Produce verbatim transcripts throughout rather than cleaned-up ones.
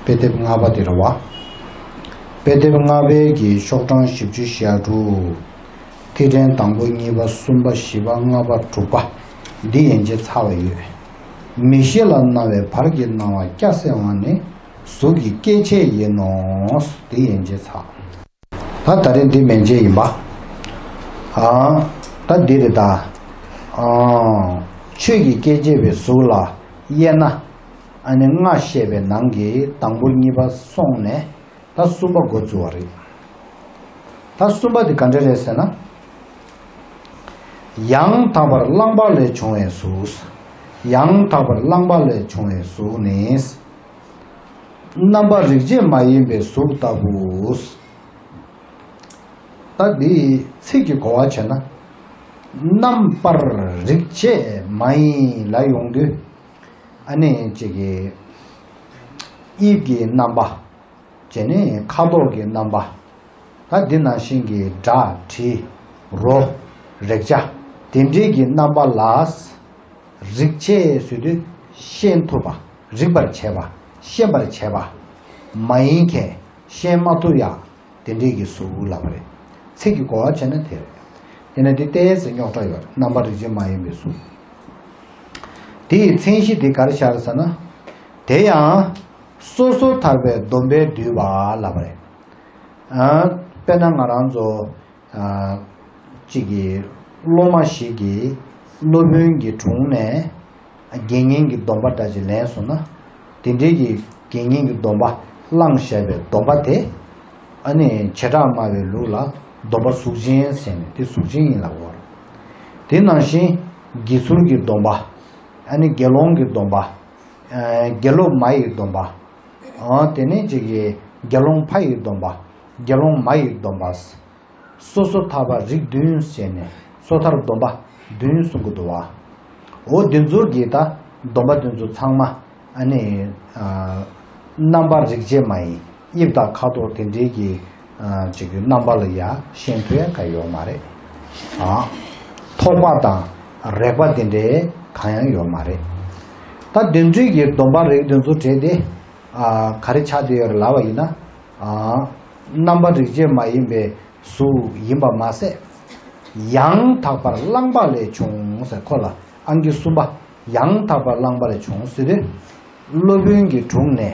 དཔེ་དེབ་ལྔ་པ་དེ་རེད་བ། དཔེ་དེབ་ལྔ་པའི་གི་ཤོག་གྲངས་བཞི་བཅུ་ཞེ་དྲུག་ཐིག་ཕྲེང་དང་པོ། གཉིས་པ། གསུམ་པ། བཞི་པ། ལྔ་པ། དྲུག་པ། འདི་ཡན་ཆད་ཚར་བ་ཡོད། མིག་ཤེས་ལ་སྣང་བའི་བར་གྱི་སྣང་བ་སྐྱ་སེར་བ་ནི་གཟུགས་ཀྱི་སྐྱེ་མཆེད་ཡིན་ནོ། འདི་ཡན་ཆད་ཚར། ད་ད་རེས་འདི་མན་ཆད་ཡིན་པ། ཨ། ད་འདི་རེད་ད། ཨ། ཆོས་ཀྱི་སྐྱེ་མཆེད་པའི་གཟུགས་ལ་དབྱེ་ན། ཨ་ནི་ལྔ་བཤད་པའི་ནང་གི་དང་པོ། གཉིས་པ་སོང་ནས་ད་གསུམ་པ་འགོ་བཙུགས་པ་རེད། ད་གསུམ་པ་དེ་ག་འདྲ་རེད་ཟེར་ན། ཡང་དག་པར་བླངས་པ་ལས་བྱུང་བའི་གཟུགས། ཡང་དག་པར་བླངས་པ་ལས་བྱུང་བའི་གཟུགས་ནི། རྣམ་པ་རིག་བྱེད་མ་ཡིན་པའི་གཟུགས་ལྟ་བུ། ད་འདི་ཚིག་གི་གོ་བ་བྱས་ན། རྣམ་པར་རིག་བྱེད་མ་ཡིན་ལ་ཡོང་དུས། ཨ་ནི་གཅིག་གི་དབྱིབས་ཀྱི་རྣམ་པ། བྱས་ནས་ཁ་དོག་གི་རྣམ་པ། ད་འདི་ནང་བཞིན་གྱི་སྒྲ། དྲི། རོ། རེག་བྱ། དེ་འདྲའི་གི་རྣམ་པ་ལ་རིག་བྱེད་ཟེར་དུས་ཤེས་ཐུབ་པ། རིག་པར་བྱེད་པ། ཤེས་པར་བྱེད་པ། མ་ཡིན་མཁན། ཤེས་མ་ཐུབ་ཡ། དེ་འདྲའི་གི་གཟུགས་ལབ་པ་རེད། ཚིག་གི་གོ་བ་བྱས་ན་དེ་རེད། དེ་ནས་འདི་ཏོག་ཙམ་རྙོག་དྲ་ཡོད་རེད། རྣམ་པ་རིག་བྱེད་མ་ཡིན་པའི་གཟུགས། དེའི་མཚན་གཞི་དེ་ག་རེ་ཤར་ཟེར་ན། དེ་ཡང་སོ་སོ་ཐར་པའི་སྡོམ་པས་བསྡུས་པ་ལབ་པ་རེད། ཨ། དཔེར་ན་ང་རང་ཚོ། ཨ། གཅིག་གི་སློབ་མ་ཞིག་གིས་སློབ་དཔོན་གྱི་དྲུང་ནས་དགེ་བསྙེན་གྱི་སྡོམ་པ་འདྲ་ཅིག་ལེན་སོང་ན། དེ་འདྲའི་གི་དགེ་བསྙེན་གྱི་སྡོམ་པ་བླངས་བཞག་པའི་སྡོམ་པ་དེ། ཨ་ནི་བྱེ་བྲག་སྨྲ་བའི་ལུགས་ལ་སྡོམ་པ་གཟུགས་ཅན་ཟེར་ནས་དེ་གཟུགས་ཅན་ཡིན་ལབ་དགོས། དེ་ནང་བཞིན་དགེ་ཚུལ་གྱི་སྡོམ་པ། ཨ་ནི་དགེ་སློང་གི་སྡོམ་པ། ཨ། དགེ་སློབ་མ་ཡི་སྡོམ་པ། ཨ། དེ་ནས་གཅིག་གི་དགེ་སློང་ཕ་ཡི་སྡོམ་པ། དགེ་སློང་མ་ཡི་སྡོམ་པ། སོ་སོ་ཐར་པ་རིགས་བདུན་བྱས་ནས་སོ་ཐར་སྡོམ་པ་བདུན་གསུང་གི་འདུག་བ། འོ་འདི་ཚོ་གི་ད་སྡོམ་པ་འདི་ཚོ་ཚང་མ། ཨ་ནི། ཨ། རྣམ་པར་རིག་བྱེད་མ་ཡིན། དབྱིབས་དང་ཁ་དོག་དེ་འདྲའི་གི། ཨ། ཅིག་གི་རྣམ་པ་ལ་ཡ་ཤེས་ཐུབ་ཡ་ག་ཡོད་མ་རེད། ཨ། ཐོགས་པ་དང་རེག་པ་དེ་འདྲའི་གང་ཡང་ཡོད་མ་རེད། ད་དེ་འདྲའི་གི་སྡོམ་པ་རིགས་དེ་ཚོ་བྲལ་ཏེ། ཨ། ག་རེ་ཆགས་བསྡད་ཡོད་རེད་ལབ་པ་ཡིན་ན། ཨ། རྣམ་པ་རིག་བྱེད་མ་ཡིན་པའི་གཟུགས་ཡིན་པ་མ་ཟད། ཡང་དག་པར་བླངས་པ་ལས་བྱུང་ཟེར། ཁོ་ལ་ཨང་ཀི་གསུམ་པ། ཡང་དག་པར་བླངས་པ་ལས་བྱུང་ཟེར་དུས། སློབ་དཔོན་གྱི་དྲུང་ནས་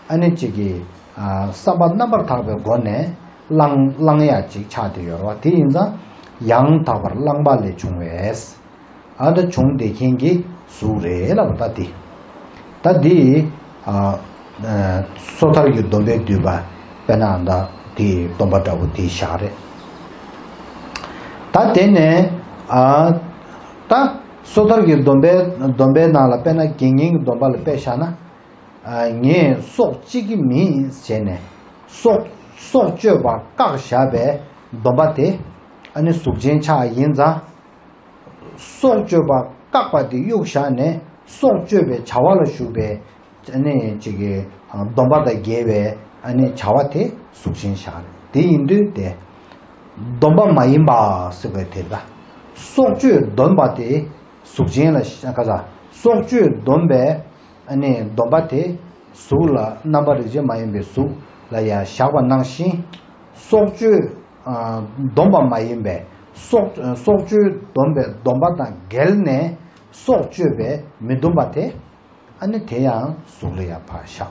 ཨ་ནི་གཅིག་གི། ཨ། བསམ་པ་རྣམ་པར་དག་པའི་སྒོ་ནས་བླང་བླང་ཡ་གཅིག་ཆགས་བསྡད་ཡོད་རེད་བ། དེ་ཡིན་ཙང་ཡང་དག་པར་བླངས་པ་ལས་བྱུང་བས། ཨ། ད་བྱུང་བསྡད་མཁན་གྱི་གཟུགས་རེད་ལབ་པ་ད་དེ། ད་དེ། ཨ། ཨ། སོ་ཐར་གྱི་སྡོམ་པས་བསྡུས་པ། དཔེར་ན་ད་དེ་སྡོམ་པ་འདྲ་པོ་དེ་བཞག་རེད། ད་དེ་ནས། ཨ། ད་སོ་ཐར་གྱི་སྡོམ་པའི་སྡོམ་པའི་ནང་ལ་དཔེར་ན་དགེ་བསྙེན་གྱི་སྡོམ་པ་ལ་དཔེ་བཞག་ན། ཨ། ངས་སྲོག་གཅོད་ཀྱི་མིན་ཟེར་ནས་སྲོག་སྲོག་གཅོད་པ་བཀག་བཞག་པའི་སྡོམ་པ་དེ། ཨ་ནི་གཟུགས་ཅན་ཆགས་ཡིན་ཙང་། སྲོག་གཅོད་པ་བཀག་པ་དེ་གཡུག་བཞག་ནས་སྲོག་གཅོད་པའི་བྱ་བ་ལ་ཞུགས་པའི། ཨ་ནི་གཅིག་གི་སྡོམ་པ་དང་འགལ་བའི་ཨ་ནི་བྱ་བ་དེ་གཟུགས་ཅན་བཞག་རེད། དེ་ཡིན་དུས་དེ་སྡོམ་པ་མ་ཡིན་པ་ཟེར་བའི་དེ་ལ། སྲོག་གཅོད་སྡོམ་པ་དེ་གཟུགས་ཅན་ལ་བཞག་ག་ས། སྲོག་གཅོད་སྡོམ་པའི་ཨ་ནི་སྡོམ་པ་དེ་གཟུགས་ལ་རྣམ་པ་རིག་བྱེད་མ་ཡིན་པའི་གཟུགས་ལ་ཡང་བཞག་པ་ནང་བཞིན། སྲོག་གཅོད། ཨ། སྡོམ་པ་མ་ཡིན་པའི་སྲོག་སྲོག་གཅོད་སྡོམ་པའི་སྡོམ་པ་དང་འགལ་ནས་སྲོག་གཅོད་པའི་མི་སྡོམ་པ་དེ། ཨ་ནི་དེ་ཡང་གཟུགས་ལ་ཡང་ཕར་བཞག་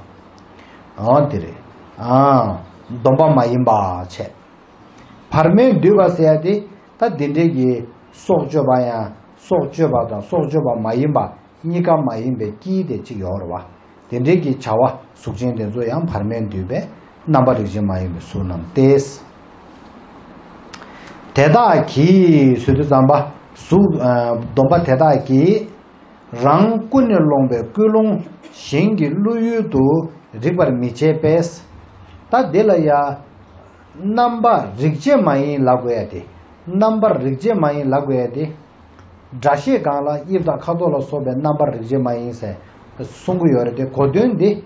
ཨ། དེ་རེད། ཨ། སྡོམ་པ་མ་ཡིན་པ་བྱས། བར་མས་བསྡུས་པ་ཟེར་ཡ་དེ། ད་དེ་འདྲའི་གི་སྲོག་གཅོད་པ་ཡང་སྲོག་གཅོད་པ་དང་སྲོག་གཅོད་པ་མ་ཡིན་པ་གཉིས་ཀ་མ་ཡིན་པའི་དཀྱིལ་དེ་གཅིག་ཡོད་རེད་བ། དེ་འདྲའི་གི་བྱ་བ་གཟུགས་ཅན་དེ་ཚོ་ཡང་བར་མས་བསྡུས་པའི་རྣམ་པ་རིག་བྱེད་མ་ཡིན་པའི་གཟུགས་རྣམས་ཏེ། དེ་དག་གིས་ཟེར་དུས་ཙམ་པ་གཟུགས། ཨ། སྡོམ་པ་དེ་དག་གིས་རང་ཀུན་ནས་སློང་བའི་ཀུན་སློང་གཞན་གྱི་བློ་ཡུལ་དུ་རིག་པར་མི་བྱེད་པས། ད་དེ་ལ་ཡ། རྣམ་པ་རིག་བྱེད་མ་ཡིན་ལབ་དགོས་ཡ་དེ། རྣམ་པར་རིག་བྱེད་མ་ཡིན་ལབ་དགོས་ཡ་དེ། སྒྲ་ཤེས་སྒང་ལ་དབྱིབས་དང་ཁ་དོག་ལ་སོགས་པའི་རྣམ་པར་རིག་བྱེད་མ་ཡིན་ཟེར་གསུང་གི་ཡོད་རེད་དེ། གོ་དོན་འདི།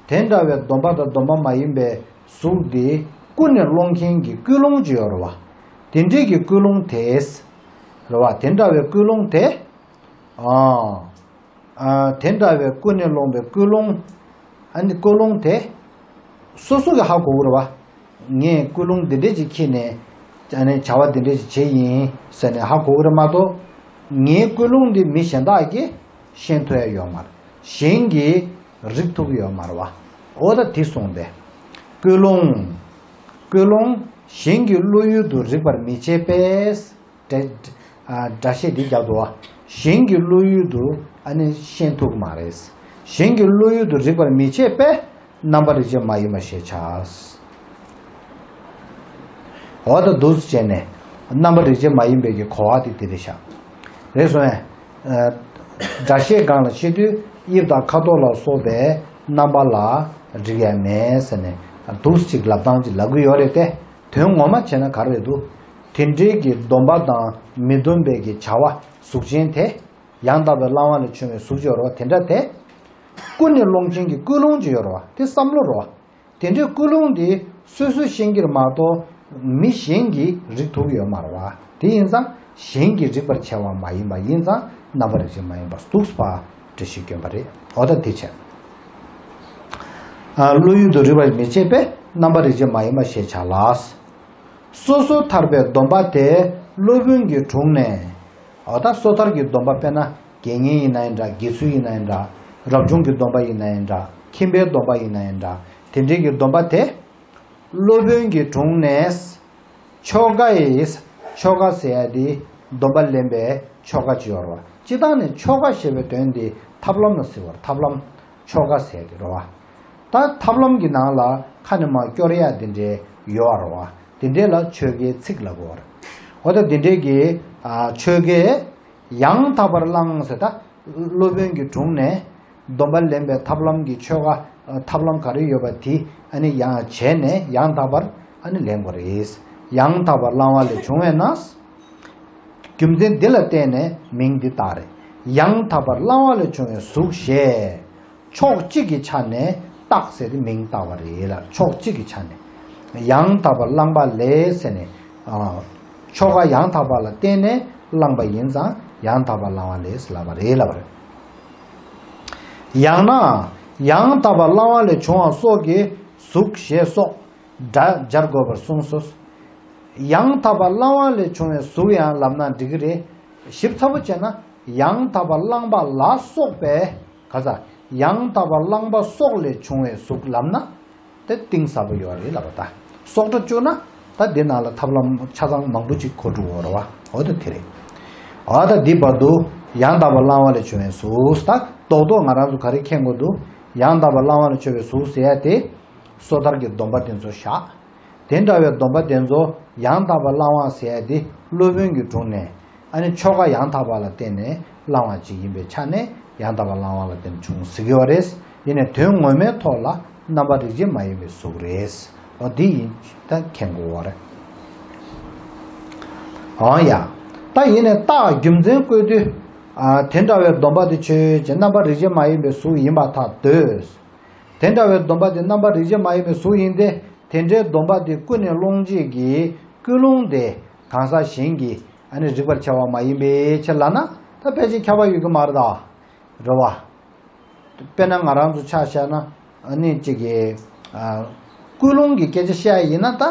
དེ་འདྲ་བའི་སྡོམ་པ་དང་སྡོམ་པ་མ་ཡིན་པའི་གཟུགས་འདི་ཀུན་ནས་སློང་མཁན་གྱི་ཀུན་སློང་ཅིག་ཡོད་རེད་བ། དེ་འདྲའི་གི་ཀུན་སློང་དེས། རེད་བ། དེ་འདྲ་བའི་ཀུན་སློང་དེ། ཨ། ཨ། དེ་འདྲ་བའི་ཀུན་ནས་སློང་བའི་ཀུན་སློང་། ཨ་ནི་ཀུན་སློང་དེ། སོ་སོ་གི་ཧ་གོ་གི་རེད་བ། ངས་ཀུན་སློང་འདི་འདྲས་ཅིག་འཁྱེར་ནས་ཨ་ནི་བྱ་བ་འདི་འདྲས་ཅིག་བྱས་ཡིན་ཟེར་ནས་ཧ་གོ་གི་རེད་མ་གཏོགས། ངའི་ཀུན་སློང་འདི་མི་གཞན་དག་གིས་ཤེས་ཐུབ་ཡ་ཡོད་མ་རེད། གཞན་གྱིས་རིག་ཐུབ་ཀྱི་ཡོད་མ་རེད་བ། འོ་ད་དེ་གསུངས་པས། ཀུན་སློང་། ཀུན་སློང་གཞན་གྱི་བློ་ཡུལ་དུ་རིག་པར་མི་བྱེད་པས། སྒྲ་ཨ་སྒྲ་བཤད་འདི་རྒྱབ་ཏུ་བ། གཞན་གྱི་བློ་ཡུལ་དུ་ཨ་ནི་ཤེས་ཐུབ་ཀྱི་མ་རེད། གཞན་གྱི་བློ་ཡུལ་དུ་རིག་པར་མི་བྱེད་པས། རྣམ་པ་རིག་བྱེད་མ་ཡིན་པ་ཞེས་བྱ། འོ་ད་འདུག་སེ་བྱས་ནས་རྣམ་པ་རིག་བྱེད་མ་ཡིན་པའི་གི་གོ་བ་དེ་དེ་རེད་ཤག་རེད་སོང་ངས། ཨ་སྒྲ་བཤད་སྒང་ལ་བཤད་དུས་དབྱིབས་དང་ཁ་དོག་ལ་སོགས་པའི་རྣམ་པ་ལ་རིག་ཡ་མེད་ཟེར་ནས་འདུག་སེ་ཅིག་ལབ་སྟངས་ཅིག་ལབ་གི་ཡོད་རེད་དེ། དོན་ངོ་མ་བྱས་ན་ག་རེ་རེད་འདུག་དེ་འདྲའི་གི་སྡོམ་པ་དང་མི་སྡོམ་པའི་གི་བྱ་བ་གཟུགས་ཅན་དེ། ཡང་དག་པའི་བླང་བ་ལས་བྱུང་བའི་གཟུགས་ཅིག་ཡོད་རེད་བ། དེ་འདྲ་དེ། ཀུན་ནས་སློང་ཅན་གྱི་ཀུན་སློང་ཅིག་ཡོད་རེད་བ། དེ་བསམ་བློ་རེད་བ། དེ་འདྲའི་ཀུན་སློང་དེ་སོ་སོས་ཤེས་ཀྱི་རེད་མ་གཏོགས་མི་གཞན་གྱིས་རིག་ཐུབ་ཀྱི་ཡོད་མ་རེད་བ། དེ་ཡིན་ཙང་གཞན་གྱིས་རིག་པར་བྱ་བ་མ་ཡིན་པ་ཡིན་ཙང་རྣམ་པར་རིག་བྱེད་མ་ཡིན་པ་འདུག་སེ་འགྲེལ་བཤད་བསྐྱོན་པ་རེད། འོ་ད་དེ་བྱས། ཨ་བློ་ཡུལ་དུ་རིག་པར་མི་བྱེད་པས་རྣམ་པར་རིག་བྱེད་མ་ཡིན་པ་ཞེས་བྱ་ལ། སོ་སོར་ཐར་པའི་སྡོམ་པ་དེ་སློབ་དཔོན་གྱི་དྲུང་ནས། འོ་ད་སོ་ཐར་གྱི་སྡོམ་པ་དཔེར་ན་དགེ་བསྙེན་ཡིན་ན་ཡིན་འདྲ། དགེ་ཚུལ་ཡིན་ན་ཡིན་འདྲ། རབ་བྱུང་གི་སྡོམ་པ་ཡིན་ན་ཡིན་འདྲ། ཁྱིམ་པའི་སྡོམ་པ་ཡིན་ན་ཡིན་འདྲ། དེ་འདྲའི་གི་སྡོམ་པ་དེ་སློབ་དཔོན་གྱི་དྲུང་ནས། ཆོ་ག་ཡིས། ཆོ་ག་ཟེར་ཡ་དེ་སྡོམ་པ་ལེན་པའི་ཆོ་ག་ཅིག་ཡོད་རེད་བ། སྤྱིར་བཏང་ནས་ཆོ་ག་ཞེས་པའི་དོན་དེ་ཐབས་ལམ་ལ་ཟེར་བ་རེད། ཐབས་ལམ། ཆོ་ག་ཟེར་གྱི་རེད་བ། ད་ཐབས་ལམ་གྱི་ནང་ལ་ཁ་ནས་མར་སྐྱོར་ཡ་དེ་འདྲའི་ཡོད་རེད་བ། དེ་འདྲའི་ལ་ཆོ་གའི་ཚིག་ལབ་དགོས་རེད། འོ་ད་དེ་འདྲའི་གི་ཨ་ཆོ་གའི་ཡང་དག་པར་བླང་ཟེར། ད་སློབ་དཔོན་གྱི་དྲུང་ནས་སྡོམ་པ་ལེན་པའི་ཐབས་ལམ་གྱི་ཆོ་ག་ཨ་ཐབས་ལམ་ག་རེ་ཡོད་པ་དེ་ཨ་ནི་ཡང་བྱས་ནས་ཡང་དག་པར་ཨ་ནི་ལེན་དགོས་རེད། ཡང་དག་པར་བླང་བ་ལས་བྱུང་བས་ན། རྒྱུ་མཚན་འདི་ལ་བརྟེན་ནས་མིང་འདི་བཏགས་རེད། ཡང་དག་པར་བླང་བ་ལས་བྱུང་བའི་གཟུགས་ཞེས། ཕྱོགས་གཅིག་གི་ཆ་ནས་བཏགས་ཟེར་ཏེ་མིང་བཏགས་པ་རེད་ལ། ཕྱོགས་གཅིག་གི་ཆ་ནས། ཡང་དག་པར་བླངས་པ་ལས་ཟེར་ནས། ཨ་ཆོ་ག་ཡང་དག་པ་ལ་བརྟེན་ནས་བླངས་པ་ཡིན་ཙང་ཡང་དག་པར་བླང་བ་ལས་ལབ་པ་རེད་ལབ་པ་རེད། ཡང་ན། ཡང་དག་པར་བླང་བ་ལས་བྱུང་བ་སོགས་ཀྱི་གཟུགས་ཞེས་སོགས་སྒྲ་སྦྱར་དགོས་པར་གསུངས་སོ། ཡང་དག་པར་བླང་བ་ལས་བྱུང་བའི་གཟུགས་ཡང་ལབ་ན་འགྲིག་གི་རེད། ཞིབ་ཚགས་པོ་བྱས་ན་ཡང་དག་པར་བླངས་པ་ལ་སོགས་པའི་ག་ས་ཡང་དག་པར་བླངས་པ་སོགས་ལས་བྱུང་བའི་གཟུགས་ལབ་ན་དེ་གཏིང་ཟབ་པོ་ཡོད་རེད་ལབ་པ། ད་སོགས་སྒྲ་བཅུག་ན་ད་འདི་ནང་ལ་ཐབས་ལམ་ཆ་ཚང་མང་པོ་ཅིག་གོ་འགྲོ་གི་ཡོད་རེད་བ། འོ་ད་དེ་རེད། འོ་ད་འདི་བར་དུ་ཡང་དག་པར་བླང་བ་ལས་བྱུང་བའི་གཟུགས། ད་རྡོག་རྡོག་ང་རང་ཚོ་ག་རེ་མཁྱེན་དགོས་འདུག་ཡང་དག་པར་བླང་བ་ལས་བྱུང་བའི་གཟུགས་ཟེར་ཡ་དེ། སོ་ཐར་གྱི་སྡོམ་པ་དེ་ཚོ་བཞག་དེ་འདྲ་བའི་སྡོམ་པ་དེ་ཚོ་ཡང་དག་པར་བླང་བ་ཟེར་ཡ་དེ་སློབ་དཔོན་གྱི་དྲུང་ནས་ཨ་ནི་ཆོ་ག་ཡང་དག་པ་ལ་བརྟེན་ནས་བླང་བ་ཅིག་ཡིན་པའི་ཆ་ནས་ཡང་དག་པར་བླང་བ་ལ་བརྟེན་བྱུང་ཟེར་གྱི་ཡོད་རེད། ཡིན་ནའི་དོན་ངོ་མའི་ཐོག་ལ་རྣམ་པ་རིག་བྱེད་མ་ཡིན་པའི་གཟུགས་རེད། འོ་འདི་ཡིན་ད་མཁྱེན་དགོས་པ་རེད། འོ་ཡ། ད་ཡིན་ནའི་རྟགས་རྒྱུ་མཚན་བཀོད་དུས། ཨ་དེ་འདྲ་བའི་སྡོམ་པ་དེ་ཆོས་ཅན་རྣམ་པ་རིག་བྱེད་མ་ཡིན་པའི་གཟུགས་ཡིན་པར་ཐལ་འདོད། དེ་འདྲ་བའི་སྡོམ་པ་དེ་རྣམ་པ་རིག་བྱེད་མ་ཡིན་པའི་གཟུགས་ཡིན་ཏེ། དེ་འདྲའི་སྡོམ་པ་དེ་ཀུན་ནས་སློང་བྱེད་ཀྱི་ཀུན་སློང་དེ་གང་ཟག་གཞན་གྱིས་ཨ་ནི་རིག་པར་བྱ་བ་མ་ཡིན་པའི་ཕྱིར་ལབ་ན་ད་ཕལ་ཆེར་ཁྱབ་པ་ཡོད་ཀྱི་མ་རེད་ད། རེད་བ། དཔེར་ན་ང་རང་ཚོ་ཆ་བཞག་ན་ཨ་ནི་གཅིག་གི་ཨ་ཀུན་སློང་གི་སྐད་ཆ་བཤད་ཡ་ཡིན་ན་ད། ད་